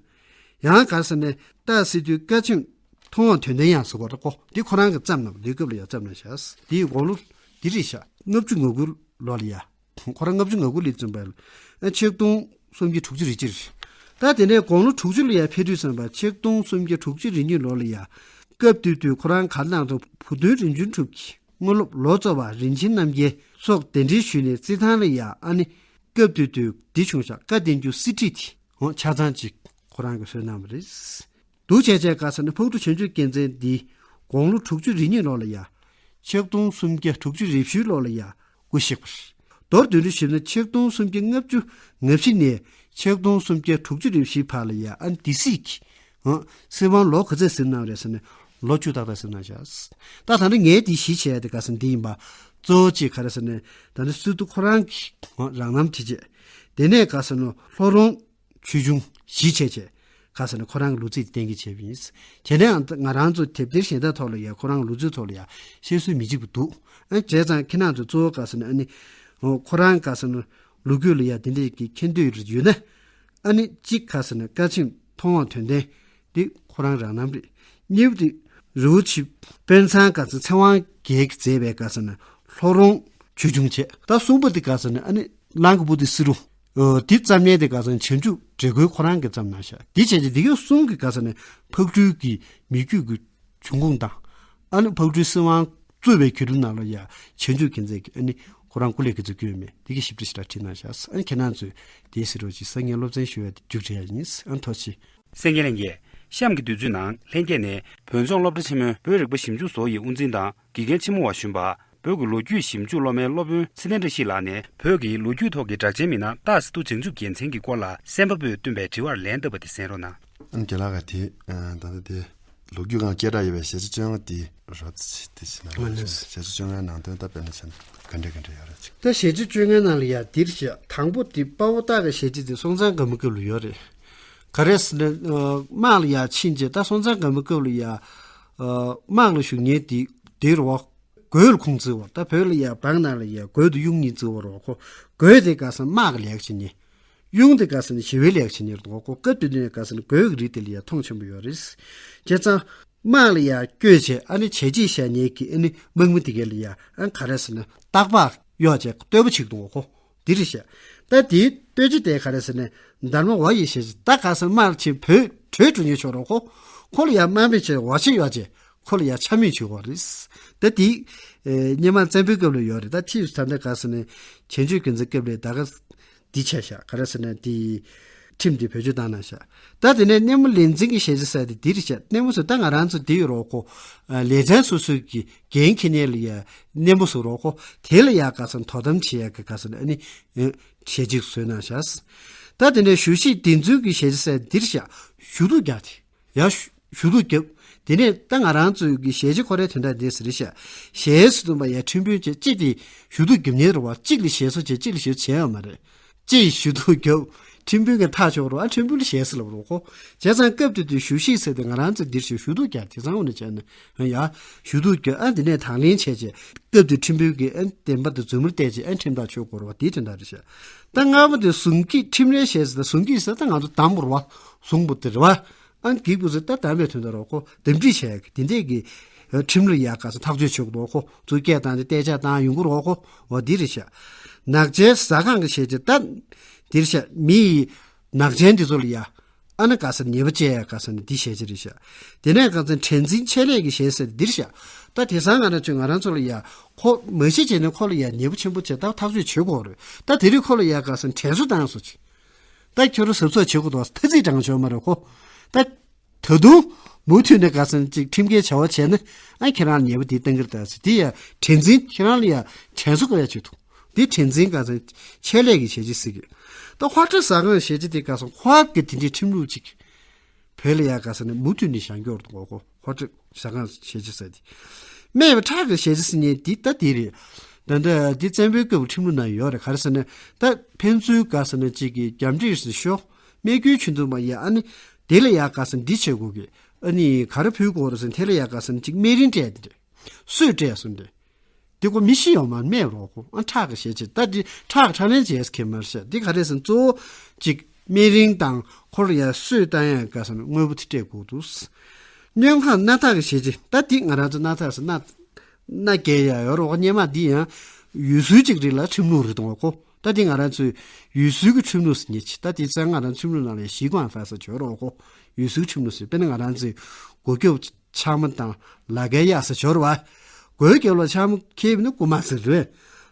ཡང་ག་ཟེར་ནས་རྟག་གསལ་དུས་ཀ་ཆེམས་མཐོང་བ་དོན་ལྡན་ཡང་ཟེར་བ་རེད་ཀོ། འདི་ཁོ་རང་གིས་བརྩམས་གནང་བ། དེའི་སྐབས་ལ་ཡ་བརྩམས་གནང་ཤག། དེའི་དགུང་ལོ་འདི་རེད་ཤག། ལྔ་བཅུ་ང་དགུ་ལོ་ལ་ཡ། ཁོ་རང་ལྔ་བཅུ་ང་དགུ་ལ་བརྩམས་པ་ལ། ཆིག་སྟོང་སུམ་བརྒྱ་དྲུག་ཅུ་རེ་གཅིག་རེད། ད་དེ་ནས་དགུང་ལོ་དྲུག་ཅུ་ལ་ཡ་ཕེབས་དུས་ཙམ་པ་ཆིག་སྟོང་སུམ་བརྒྱ་དྲུག་ཅུ་རེ་གཉིས་ལོ་ལ་ཡ། སྐབས་དེ་དུས་ཁོ་རང་ག་རེ་གནང་འདུག། བུ་སྟོན་རིམ་བྱོན་གྲུབ་ཀྱིས་དངོས་སློབ་ལོ་ཙཱ་བ་རིན་ཆེན་རྣམ་རྒྱལ་སོགས་གདན་འདྲེན་ཞུས་ནས་རྩེད་ཐང་ལ་ཡ་ཨ་ནི། སྐབས་དེ་དུས་འདི་བྱུང་ཤག། བཀའ་བསྟན་འགྱུར་གསེར་བྲིས་དེ་འོ་ཆ་ཚང་ཅིག་ཁོ་རང་གིས་བཟོས་གནང་བ་རེད། འདུག་བྱས་བྱས་ག་ཟེར་ན་ཕག་གྲུ་བྱང་ཆུབ་རྒྱལ་མཚན་འདི་དགུང་ལོ་དྲུག་ཅུ་རེ་གཉིས་ལོ་ལ་ཡ། ཆིག་སྟོང་སུམ་བརྒྱ་དྲུག་ཅུ་རེ་བཞི་ལོ་ལ་ཡ་སྐུ་གཤེགས་པ་རེད། མདོར་བསྡུས་ནས་ཞུས་ན་ཆིག་སྟོང་སུམ་བརྒྱ་ལྔ་བཅུ་ང་བཞི་ནས་ཆིག་སྟོང་སུམ་བརྒྱ་དྲུག་ཅུ་རེ་བཞིའི་བར་ལ་ཡ་ཨ་ནི་སྡེ་སྲིད་ཀྱི་ཨ་སྲིད་དབང་ལོ་ག་ཚོད་ཟིན་གནང་རེད་ཟེར་ན་ལོ་བཅུ་ཏག་ཏག་ཟིན་གནང་ཤག། ད་ད་ནི་ངས་འདི་གཞི་བྱས་ཏེ་ག་ཟེར་འདི་ཡིན་པ། གཙོ་བོ་གཅིག་ག་རེ་ཟེར་ན་ད་ནི་སྲིད་དུ་ཁོ་རང་གི་ཨ་རང་རྣམ་དེ་བྱས། དེ་ནས་ག་ཟེར་ན་ལྷོ་རོང་ཆོས་འབྱུང་གཞི་བྱས་བྱས། ག་ཟེར་ན་ཁོ་རང་གི་ལོ་ཚིགས་གཏན་འཁེལ་བྱས་པ་ཡིན། དེ་ནས་ང་རང་ཚོ་དེབ་ཐེར་གཞན་དག་ཐོག་ལ་ཡ་ཁོ་རང་གི་ལོ་ཚིགས་ཐོག་ལ་ཡ་བཤད་སྲོལ་མི་གཅིག་པ་འདུག། ཨ་བྱས་ཙང་ཁྱེད་རང་ཚོ་གཙོ་བོ་ག་ཟེར་ན་ཨ་ནི། ཨོ་ཁོ་རང་ག་ཟེར་ན་ལོ་རྒྱུས་ལ་ཡ་དེ་འདྲས་ཀྱི་མཁྱེན་འདོད་ཡོད་ན། ཨ་ནི་གཅིག་ག་ཟེར་ན་ཀ་ཆེམས་མཐོང་བ་དོན་ལྡན་འདི་ཁོ་རང་རང་རྣམ་རེད། གཉིས་པ་དེ་རི་བོ་ཆེ་དཔོན་ཚང་ག་ཟེར་ཚེ་དབང་རྒྱལ་གྱིས་མཛད་པའི་ག་ཟེར་ན་ལྷོ་རོང་ཆོས་འབྱུང་བྱས། ད་གསུམ་པ་དེ་ག་ཟེར་ན་ཨ་ནི། གླང་གི་བུ་དེ་སྲིད་རུ། ཨོ་དེ་བརྩམས་མཁན་དེ་ག་ཟེར་ན་བྱང་ཆུབ་འདྲེ་མགོན་ཁོ་རང་གིས་བརྩམས་གནང་ཤག། དེ་བྱས་ཏེ་དེ་གའི་གསུང་གི་ག་ཟེར་ན་ཕག་གྲུའི་གི་མི་རྒྱུད་ཀྱི་འབྱུང་ཁུངས་དང་། ཨ་ནི་ཕག་གྲུའི་སྲིད་དབང་གཙོས་པའི་བརྒྱུད་རིམ་ནང་ལ་ཡ་བྱང་ཆུབ་རྒྱལ་མཚན་གྱིས་ཨ་ནི་ཁོ་རང་སྐུ་ལས་ག་ཚོད་བསྐྱོན་མེད་དེ་གའི་ཞིབ་ཕྲ་ཞིག་ལ་བྲིས་གནང་ཤག། ཨ་ནི་ཁྱེད་རང་ཚོས་དེའི་སྲིད་རོགས་ཀྱི་སང་ཉིན་སློབ་ཚན་ཞུ་བའི་མཇུག་སྒྲིལ་ཡ་ཡིན། ཨ་ནི་ཐུགས་རྗེ་ཆེ། གསན་མཁན་ལྷན་རྒྱས། གཤམ་གྱི་དུས་ཚོད་ནང་ལྷན་རྒྱས་ནས་བོད་ལྗོངས་སློབ་གྲྭ་ཆེན་མོའི་བོད་རིག་པ་ཞིབ་འཇུག་ཚོགས་ཡི་དབུ་འཛིན་དང་དགེ་རྒན་ཆེན་མོ་བ་གཞོན་པ། བོད་ཀྱི་ལོ་རྒྱུས་ཞིབ་འཇུག་སློབ་མའི་སློབ་དཔོན་ཚེ་བརྟན་བཀྲ་ཤིས་ལགས་ནས་བོད་ཀྱི་ལོ་རྒྱུས་ཐོག་གི་གྲགས་ཅན་མི་སྣ་རྟ་སི་ཏུ་བྱང་ཆུབ་རྒྱལ་མཚན་གྱི་སྐོར་ལ་གསན་པ་པོས་བཏོན་པའི་དྲི་བར་ལན་བཏབ་པ་དེ་གསན་རོགས་གནང་། ཨ་ནི་རྒན་ལགས་ཀྱིས་དེ་ད་ལྟ་དེ་ལོ་རྒྱུས་སྒང་སྐད་གྲགས་ཡོད་པའི་ཞལ་ལྕེ་བཅོ་ལྔ་དེ་རོབ་ཙམ་ཅིག་དེ་ཞིག་གནང་རོགས་གནང་། ཞལ་ལྕེ་བཅོ་ལྔའི་ནང་དོན་ད་དཔེར་ན་བྱས་ན་ག་འདྲ་ག་འདྲ་ཡོད་རེད་ཅིག། ད་ཞལ་ལྕེ་བཅོ་ལྔའི་ནང་ལ་ཡ་འདིར་བཞག། དང་པོ་དེ་དཔའ་བོ་སྟག་གི་ཞལ་ལྕེ་དེ་སྲོང་བཙན་སྒམ་པོའི་སྐབས་ལ་ཡོད་རེད། ག་རེ་ཟེར་ན་དམག་ལ་ཡ་ཕྱིན་རྗེས་ད་སྲོང་བཙན་སྒམ་པོའི་སྐབས་ལ་ཡ་དམག་ལ་ཞུགས་མཁན་དེ་དེ་རེད་བ། གོས་ལ་ཁུངས་བཙུན་པ། ད་བོད་ལ་ཡ་བང་ནང་ལ་ཡ་གོས་དང་གཡུ་གཉིས་བཙུན་པ་རེད་བ་ཁོ། གོས་དེ་ག་ཟེར་ན་དམག་གི་ལས་ཀ་བྱེད་མཁན། གཡུ་དེ་ག་ཟེར་ན་ཞི་བའི་ལས་ཀ་བྱེད་མཁན་རེད་བ་ཁོ། སྐབས་དེ་དུས་ནས་ག་ཟེར་ན་གོས་ཀྱི་རིགས་དེ་ལ་ཡ་མཐོང་ཆེན་པོ་ཡོད་རེད། བྱས་ཙང་དམག་ལ་ཡ་བསྐྱོད་བྱས་ཨ་ནི་བྱས་རྗེས་བཞག་མཁན་གྱི་ཨ་ནི་དམག་མི་དེ་ག་ལ་ཡ་ཨ་ག་རེ་ཟེར་ན་སྟག་ལྤགས་གཡོགས་བྱས་བསྟོད་པ་བྱེད་ཀྱི་འདུག་བ་ཁོ། འདི་རེད་ཤག། ད་དེའི་བསྟོད་ཅི་དེ་ག་རེ་ཟེར་ན་སྡར་མ་འོ་ཡི་ཞེས་ད་ག་ཟེར་དམག་ལ་ཕྱིན་བོད་བྲོས་འགྲོ་མཁན་ཤོར་རོ་ཁོ། ཁོ་ལ་ཡ་དམག་མི་བྱས་འོ་ཆེ་གཡོགས་བྱས། ཁོ་ལ་ཡ་ཆ་མེད་བྱུང་བ་རེད། ད་དེ། ཨེ་སྔོན་མ་བཙན་པོའི་སྐབས་ལ་ཡོད་རེད། ད་ཕྱིས་སུ་ད་ལྟ་ག་ཟེར་ནས་བྱང་ཆུབ་རྒྱལ་མཚན་སྐབས་ལ་ད་ག་འདི་བྱས་ཤག། ག་རེ་ཟེར་ན་དེ་ཁྲིམས་དེ་བེད་སྤྱོད་བཏང་གནང་ཤག། ད་དེ་ནས་གནས་མོ་ལས་འཛིན་གྱི་ཞལ་ལྕེ་ཟེར་དེ་འདི་རེད་ཤག། གནས་མོ་ཟེར་ད་ང་རང་ཚོ་འདི་ཡོད་རོགས་ཁོ། ཨ་ལས་ཚན་སོ་སོའི་གི་འགན་འཁྱེར་མཁན་ལ་ཡ་གནས་མོ་ཟེར་རོགས་ཁོ། དེ་ལ་ཡ་ག་ཟེར་དོ་དམ་བྱེད་ཡ་གི་ག་ཟེར་ཨ་ནི་ཨེ་ཞལ་ལྕེ་བཟོས་གནང་ཤག། ད་དེ་ནས་ཞུ་གཞིས་བདེན་རྫུན་གྱི་ཞལ་ལྕེ་ཟེར་འདི་རེད་ཤག། ཞུ་གཏུག་རྒྱག་དེ། ཡ་ཞུ་ཞུ་གཏུག་རྒྱབ། དེ་ནས་ད་ང་རང་ཚོའི་གི་ཞལ་ལྕེ་ཁོ་རའི་དོན་དག་འདི་ཟེར་ཤག། ཞལ་ཟེར་དུས་མ་ཡ་ཁྲིམས་དཔོན་བྱས་གཅིག་དེ་ཞུ་གཏུག་རྒྱབ་མཁན་རེད་བ། གཅིག་ལ་ཞལ་བཟོ་བྱས་གཅིག་ལ་ཞལ་བཟོ་བྱས་ཡོད་མ་རེད། གཅིག་ཞུ་གཏུག་རྒྱབ། ཁྲིམས་དཔོན་གྱིས་ཐག་གཅོད་རོགས། ཨ་ཁྲིམས་དཔོན་ལ་ཞལ་ཟེར་ལབ་རོགས་ཁོ། བྱས་ཙང་སྐབས་དེ་དུས་ཞུ་གཞིས་ཟེར་ཏེ་ང་རང་ཚོ་འདིར་ཞུ་ཞུ་གཏུག་རྒྱག་དེ་ཚང་འོ་ན་བྱས་ན་ཡ་ཞུ་གཏུག་རྒྱབ། ཨ་འདི་ནས་དང་ལེན་བྱས་རྗེས་སྐབས་དེ་ཁྲིམས་དཔོན་གྱིས་ཨ་བདེན་པ་དང་རྫུན་མར་བལྟས་རྗེས་ཨ་ཁྲིམས་ཐག་གཅོད་དགོས་རེད་བ། དེའི་དོན་དག་རེད་ཤག། ད་ལྔ་པ་དེ་ཟུང་གིས་ཁྲིམས་རའི་ཞལ་ཟེར་ད་ཟུང་གིས་ཟེར་ད་ང་ཚོ་བདམས་དགོས་རེད་བ། ཟུང་པོ་དེ་རེད་བ། ཨ་ནི་གི་བུ་ཚོ་ད་དམ་པའི་དོན་དུ་རོགས་ཁོ་འདེམས་སྒྲིག་བྱས་གི་དེ་འདྲས་གི་ཁྲིམས་ལུགས་ཡག་ག་ས་ཐག་གཅོད་བྱེད་དགོས་རོགས་ཁོ་ཚུར་སྐད་བཏང་དེ་བལྟས་བཅག་བཏང་ཡོང་གི་རོགས་ཁོ་འོ་འདི་རེད་ཤག་ནག་ཆའི་ཟ་ཁང་གི་བྱས་རྗེས་ད་འདིར་ཤག་མི་ཡི་ནག་ཆའི་འདི་ཚོ་ལ་ཡ། ཨ་ནི་ག་ས་ཉེས་པ་བཅས་ཡ་ག་ས་ནི་འདི་བྱས་རྗེས་རེད་ཤག་དེ་ནས་ག་ཚོད་དྲན་འཛིན་ཆེད་ལས་ཀྱི་བྱས་ཟེར་འདིར་ཤག་ད་དེང་སང་ང་རང་ཚོས་ང་རང་ཚོ་ལ་ཡ་ཁོ་མ་གཞི་བྱས་ནས་ཁོ་ལ་ཡ་ཉེས་པ་ཆེན་པོ་བྱས་ད་ཐག་གཅོད་བྱེད་དགོས་རེད། ད་དེ་རིང་ཁོ་ལ་ཡ་ག་ས་དྲན་གསོ་བཏང་སོང་ཅིག་ད་ཁྱོད་རང་གཟབ་གཟབ་བྱེད་དགོས་འདུག་ཐ་ཚིག་དྲང་ཆོག་མ་རེད་ཁོ། ད་ད་དུང་མུ་མཐུད་ནས་ག་ས་ཅིག་ཁྲིམས་འགལ་བྱ་བ་བྱས་ན་ཨ་ཁྱེད་རང་ཉེས་པ་འདི་གཏང་གི་རེད་ད་ཟེར་དེ་ཡ་དྲན་འཛིན་ཁྱེད་རང་ལ་ཡ་དྲན་གསོ་ག་ཡ་བྱེད་ཐུབ་འདི་དྲན་འཛིན་ག་ས་ཆེད་ལས་ཀྱི་བྱས་རྗེས་ཟེར་གི་ད་ཧོ་ཊལ་ཟ་ཁང་བྱས་རྗེས་དེ་ག་ས་ཧོ་ཊལ་གི་དེ་འདྲའི་ཁྲིམས་ལུགས་ཅིག་བོད་ལ་ཡ་ག་ས་ནས་མུ་མཐུད་ནས་བཞེངས་རྒྱུ་རེད་འདུག་གོ་ཧོ་ཊལ་ཟ་ཁང་བྱས་རྗེས་ཟེར་དེ། སྨད་པའི་ཁྲག་གི་བྱས་རྗེས་ཟེར་མཁན་འདི་ད་འདི་རེད། ད་ལྟ་འདི་བཙན་པོའི་སྐབས་ཁྲིམས་ལུགས་ནང་ཡོད་རེད་ག་རེ་ཟེར་ན། ད་ཕན་ཚུན་ག་ཟེར་ན་གཅིག་གི་རྒྱབ་འདྲེས་སུ་ཤོག་སྨད་རྒྱུད་ཆོས་འཛིན་པ་ཡ་ཨ་ནི་དེ་ལ་ཡ་ག་ཟེར་ན་འདི་བྱེད་དགོས་གི་ཨ་ནི་ག་རེ་ཕུལ་དགོས་རེད་ཟེར་ན་དེ་ལ་ཡ་ག་ཟེར་ན་གཅིག་སྨན་རིན་སྤྲད་དེ་རེད། སྲོག་སྤྲད་སོང་དེ། འདི་ཀོ་མི་ཤི་ཡོང་མ་སྨད་རོགས་ཁོ་ཨ་ཁྲག་གི་བྱས་རྗེས་ད་འདི་ཁྲག་གི་ཁྲག་ལེན་བྱས་ཁེ་མར་བཤད་འདི་ག་རེ་ཟེར་ན་གཙོ་བོ་གཅིག་སྨན་རིན་དང་ཁོ་ལ་ཡ་སྲོག་བཏང་ཡ་ག་ཟེར་ན་དངོས་པོ་དེ་སྤྲད་དགོས་འདུག་སྨྱོན་ཁང་སྣ་ཐག་གི་བྱས་རྗེས་ད་འདི་ང་རང་ཚོ་སྣ་ཐག་ཟེར་སྣ། མནའ་སྐྱེལ་ཡ་ཡོད་རོགས་སྙེ་མ་འདི་ཡང་ཡུལ་སྲོལ་གཅིག་རེད་ལ་ཁྲིམས་ལུགས་རེད་དང་གོ་ད་འདི་ང་རང་ཚོའི་ཡུལ་སྲོལ་གྱི་ཁྲིམས་ལུགས་སུ་ཉེ་ཆེ་ད་འདི་ཚང་ང་རང་ཁྲིམས་ལུགས་ནང་ལ་ཞི་ཀོང་ཧྥ་ས་བྱོས་རོགས་གོ་ཡུལ་སྲོལ་ཁྲིམས་ལུགས་སུ་དཔེར་ན་ང་རང་ཚོའི་སྒོ་སྐྱོབ་ཆག་མ་དང་ལ་ཁའི་གཡག་ས་བྱོས་རོགས་སྒོ་སྐྱོབ་ལ་ཆག་མ་ཁེལ་བ་ནི་རྐུ་མ་ཟེར་རེད།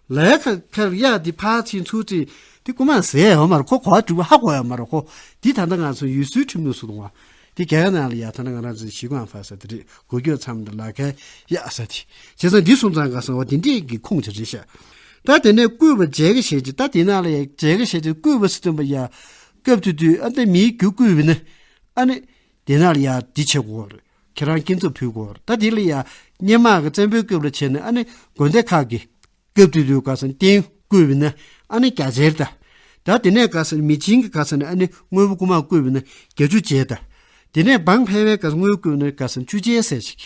ལ་ཁ་ཁར་གཡག་འདི་ཕར་ཕྱིན་ཚུར་ཕྱིན་འདི་རྐུ་མ་ཟེར་ཡོད་མ་རེད་ཁོ་གོ་བ་འགྲུབ་པ་ཧ་གོ་ཡོད་མ་རེད་ཁོ་འདི་ད་ལྟ་ང་ཚོ་ཡུལ་སྲོལ་ཁྲིམས་ལུགས་སུ་གཏོང་བ། དེ་རྒྱ་གར་ནང་ལ་ཡ་ཐ་ན་ང་རང་ཚོའི་ཞི་ཀོང་ཧྥ་ས་དེ་རེད་སྒོ་སྐྱོབ་མཚམས་དང་ལ་ཁའི་གཡག་ས་དེ། བྱས་ཙང་འདི་སོང་ཙང་ག་སོང་བ་དེ་འདྲས་ཀྱི་ཁུངས་དེ་རེད་ཤག་ད་དེ་ནས་བརྐུས་པ་མཇལ་གི་བྱས་ཀྱི་ད་དེ་ནང་ལ་ཡ་མཇལ་གི་བྱས་ཏེ་བརྐུས་པ་སི་སྟོན་པ་ཡ། སྐབས་དེ་དུས་ཨ་ནི་མིའི་རྒྱུ་བརྐུས་པ་ནི་ཨ་ནི་དེ་ནང་ལ་ཡ་འདི་བྱེད་དགོས་རེད་ཁྱེད་རང་སྐྱིན་ཚབ་ཕུལ་དགོས་རེད་ད་དེ་ལ་ཡ་སྙེ་མ་གི་བཙན་པོའི་སྐབས་ལ་བྱས་ནས་ཨ་ནི་དགོན་སྡེ་ཁག་གི་སྐབས་དེ་དུས་ག་ས་རྟེན་བརྐུས་པ་ནི་ཨ་ནི་རྒྱ་ཆེར་ད། ད་དེ་ནས་ག་ས་མི་ཆེན་གྱི་ག་ས་ནས་ཨ་ནི་དངོས་པོ་རྐུ་མ་བརྐུས་པ་ནི་བརྒྱད་ཅུ་བྱས་ད། དེ་ནས་འབངས་ཕལ་བའི་ག་ས་དངོས་བརྐུས་ནི་ག་ས་བཅུ་ཆའི་ཟེར་ཞིག་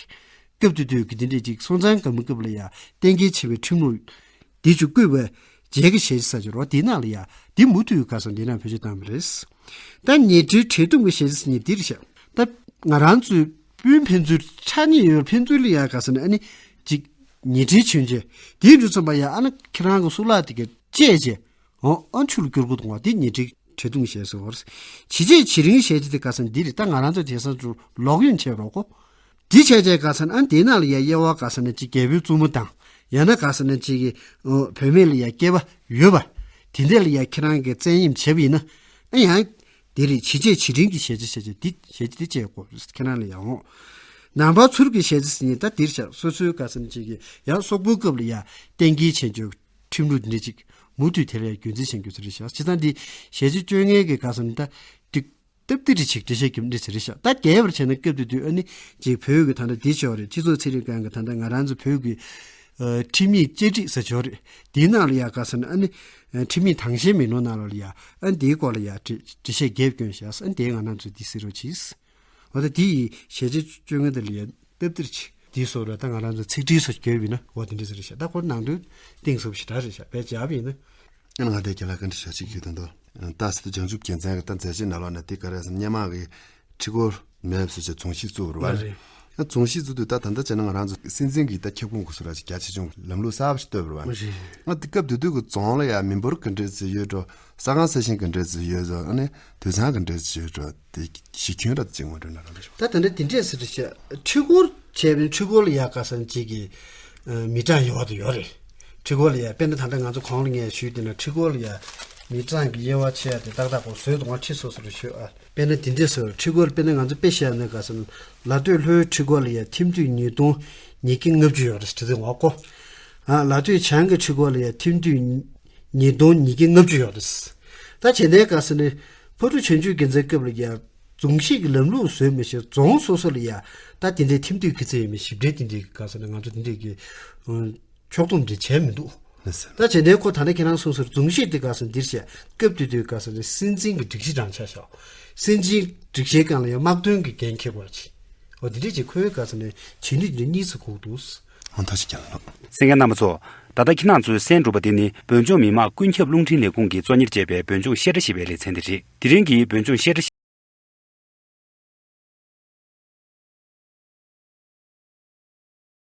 སྐབས་དེ་དུས་ཀྱི་དེ་འདྲས་ཅིག་སྲོང་བཙན་སྒམ་པོའི་སྐབས་ལ་ཡ་གཏན་འཁེལ་བྱས་པའི་ཁྲིམས་ལུགས་འདི་ཆུ་བརྐུས་པའི་རྗེས་ཀྱི་ཞལ་ས་ཆུ་རོ་དེ་ནང་ལ་ཡ་འདི་མུ་མཐུད་ག་ས་འདི་ནང་བེད་སྤྱོད་བཏང་བ་རེད། ད་ཉེ་འབྲེལ་འབྲེལ་གཏུམ་གྱི་ཞལ་ས་ཉེ་འདིར་བཞག་ད་ང་རང་ཚོའི་སྤུན་ཕན་ཚུན་ཕྲ་ཉེ་ཡོད་ཕན་ཚུན་ལ་ཡ་ག་ས་ནས་ཨ་ནི་ཅིག་ཉེ་འབྲེལ་བྱུང་རྗེས་དེའི་འགྲོ་ཚོམ་པ་ཡ་ཨ་ནི་ཁྱེད་རང་གི་གཙུག་ལག་དེ་ག་བཅད་རྗེས་ཨོ་ཨ་ཆུ་ལ་བསྐྱུར་དགོས་དང་བ་དེ་ཉེ་འབྲེལ་འབྲེལ་གཏུམ་ཞེས་ཟེར་བར། ཇི་བྱས་ཇི་རིང་ཞེས་ཀྱི་དེ་ག་ས་ནས་འདི་རེད་ད་ང་རང་ཚོ་དེང་སང་ཚུར་ལོག་གཡེམ་བྱས་རོགས་གོ་དེ་བྱས་རྗེས་ག་ས་ནས་ཨ་ནི་དེའི་ནང་ལ་ཡ་དབྱེ་བ་ག་ས་ནས་ཅིག་རྒྱལ་པོའི་བཙུན་མོ་དང་ཡང་ན་ག་ས་ནས་ཅིག་གི་བུད་མེད་ལ་ཡ་སྐྱེས་པ་ཡོད་པ་དེ་འདྲས་ལ་ཡ་ཁྱེད་རང་གིས་བཙན་གཡེམ་བྱས་པ་ཡིན་ན་ཨ་ཡང་། དེ་རེད་ཇི་བྱས་ཇི་རིང་གི་ཞལ་ཆ་ཞལ་ཆ་འདི་ཞལ་ཆ་འདི་བཅད་དགོས་ཁྱེད་རང་ལ་ཡང་འོང་། ནང་པ་ཚུར་གྱི་ཞལ་ཆ་ཟེར་ནས་ད་འདིར་བཞག་སོ་སོའི་ག་ས་ནས་ཅིག་གི་ཡང་སོག་པོའི་སྐབས་ལ་ཡང་གཏན་འཁེལ་བྱེད་རྒྱུ་ཁྲིམས་ལུགས་འདི་འདྲ་ཅིག་མུ་མཐུད་དེ་ལ་ཡང་རྒྱུན་འཛིན་བྱེད་རྒྱུ་ཚུལ་རེད་བཞག་སྤྱིར་བཏང་འདི་ཞལ་ཆ་བཅོ་ལྔའི་གི་ག་ས་ནས་ད་ཏིག་སྟབས་བདེ་རེ་ཅིག་འགྲེལ་བཤད་རྒྱབ་འདི་ཚུལ་རེད་བཞག་ད་རྒྱས་པར་བྱས་ན་སྐབས་དེ་དུས་ཨ་ནི་ཅིག་བོད་ཀྱི་ད་ལྟ་འདི་ཆོག་རེད་སྤྱི་ཚོགས་ཚན་རིག་ཁང་གི་ད་ལྟ་ང་རང་ཚོ་བོད་ཀྱི་ཁྲིམས་ཡིག་བཅའ་སྒྲིག་ཟེར་ཆོག་རེད་དེའི་ནང་ལ་ཡང་ག་ས་ནས་ཨ་ནི། ཁྲིམས་ཡིག་དྭངས་ཤེལ་མེ་ལོང་ནང་ལོགས་ལ་ཡ་ཨ་འདིའི་སྐོར་ལ་ཡ་འགྲེལ་འགྲེལ་བཤད་རྒྱབ་སྐྱོན་བཞག་ཨ་འདིའི་ང་རང་ཚོས་འདི་གཟིགས་རོགས་གྱིས། འོ་ད་འདི་ཡི་ཞལ་ཆད་བཅོ་ལྔ་དེ་ལ་ཡ་སྟབས་བདེར་ཆེ་འདིའི་སོགས་ར་ད་ང་རང་ཚོ་ཚིག་འགྲེལ་སོགས་རྒྱབ་ཡིན་ན་འོ་དེ་འདྲ་ཟེར་བཞག་ད་ཁོ་ནང་དོན་གཏིང་ཟབ་ཞེ་དྲག་རེད་བཞག་བས་བྱ་བ་ཡིན་ན། ཨ་ང་དེ་རྒན་ལགས་བཀའ་འདྲི་ཞུ་ཅིག་ཞུ་དོན་དུ། ད་སི་ཏུ་བྱང་ཆུབ་རྒྱལ་མཚན་གྱི་ད་མཛད་རྗེས་ནང་ལོགས་ནས་དེ་ག་རེ་ཟེར་སྔོན་མ་གི་ཁྲི་སྐོར་མེད་ཟེར་བྱས་རྫོང་གཞིས་བཙུགས་རེད་བ། རེད། ཨ་རྫོང་གཞིས་བཙུགས་དུས་ད་ད་ལྟ་བྱས་ན་ང་རང་ཚོ་སྲིད་འཛིན་གྱི་ད་ཁྱབ་ཁོངས་ཀྱི་སུ་ར་ཞིག་རྒྱ་ཆེ་ཆུང་ལམ་ལུགས་གསར་པ་ཞིག་བཏོད་པ་རེད་བ། རེད། ཨ་དེ་སྐབས་དེ་དུས་ཀྱི་རྫོང་ལ་ཡང་མི་འབོར་ག་འདྲས་ཅིག་ཡོད་འགྲོ། ས་ཁང་ས་ཞིང་ག་འདྲས་ཅིག་ཡོད་འགྲོ། ཨ་ནི་དུད་ཚང་ག་འདྲས་ཅིག་ཡོད་འགྲོ། དེ་གཞི་ཁྱོན་ར་དེ་ཅིག་ངོ་སྤྲོད་གནང་རོགས་ཞུ། ད་ད་ལྟ་དེ་འདྲས་ཟེར་ཞིག་ཁྲི་སྐོར་བྱས་པའི་ཁྲི་སྐོར་ལ་ཡ་ག་ས་ཅིག་གི་མི་གྲངས་ཡོད་པ་དེ་ཡོད་རེད། ཁྲི་སྐོར་ལ་ཡ་དཔེར་ན་ད་ལྟ་ང་ཚོ་གོང་ལ་ངས་ཞུས་དེ་ན་ཁྲི་སྐོར་ལ་ཡ་མི་གྲངས་ཀྱི་དབྱེ་བ་ཕྱེ་ཡ་དེ་ཏག་ཏག་གོ་བཟོས་འདུག་ང་ཁྲི་སོ་སོ་རེ་ཞུ་ཨ། དཔེར་ན་དེ་འདྲས་ཟེར་ཁྲི་སྐོར་དཔེར་ན་ང་ཚོ་དཔེ་བཤད་ན་ག་ས་ན་ལ་སྟོད་ལྷོའི་ཁྲི་སྐོར་ལ་ཡ་ཐིམ་དུས་ཉིས་སྟོང་ཉིས་བརྒྱ་ལྔ་བཅུ་ཡོད་རེད་དེ་ཚོ་ངོ་ཀོ། ཨ་ལ་སྟོད་བྱང་གི་ཁྲི་སྐོར་ལ་ཡ་ཐིམ་དུས་ཉིས་སྟོང་ཉིས་བརྒྱ་ལྔ་བཅུ་ཡོད་རེད། ད་བྱས་ནས་ག་ས་ནས་ཕག་གྲུ་བྱང་ཆུབ་རྒྱལ་མཚན་སྐབས་ལ་ཡ་རྫོང་གཞིས་ཀྱི་ལམ་ལུགས་བཟོས་མི་ཤེས་རྫོང་སོ་སོ་ལ་ཡ་ད་དེ་འདྲའི་ཐིམ་དུས་ཁི་ཚེ་ཡིན་མི་ཞིབ་ཕྲའི་དེ་འདྲའི་ག་ས་ནས་ང་ཚོ་དེ་འདྲའི་གི་ཕྱོགས་བསྡོམས་དེ་བྱས་མི་འདུག་ལགས་སོ། ད་བྱས་ནས་ཁོ་ད་ནས་ཁྱེད་རང་གསུངས་སོར་རྫོང་གཞིས་དེ་ག་ས་འདིར་བྱས་སྐབས་དེ་དུས་ག་ས་ནས་སྲིད་འཛིན་གྱི་སྒྲིག་གཞི་རང་ཆགས་ཤོག་སྲིད་འཛིན་སྒྲིག་གཞིའི་སྒང་ལ་ཡང་དམག་དོན་གྱི་འགན་འཁྱེར་དགོས་ཅི། འོ་དེ་འདྲས་ཀྱི་ཁོའི་ག་ས་ནས་བྱེད་ནུས་དེ་གཉིས་སུ་གོ་འདུག་ཧོན་ཐོ་ཞིག་ཀྱང་ལོ། གསན་མཁན་རྣམ་པ་ཚོ། ད་ལྟ་ཁྱེད་རང་ཚོས་གསན་གྲུབ་པ་དེ་ནི་བོད་ལྗོངས་མི་དམངས་ཀུན་ཁྱབ་རླུང་འཕྲིན་ལས་ཁུངས་ཀྱིས་གཙོ་གཉེར་བྱས་པའི་བོད་ལྗོངས་བཤད་གྲྭ་ཞེས་པའི་ལེ་ཚན་དེ་རེད། དེ་རིང་གི་བོད་ལྗོངས་བཤད་གྲྭ་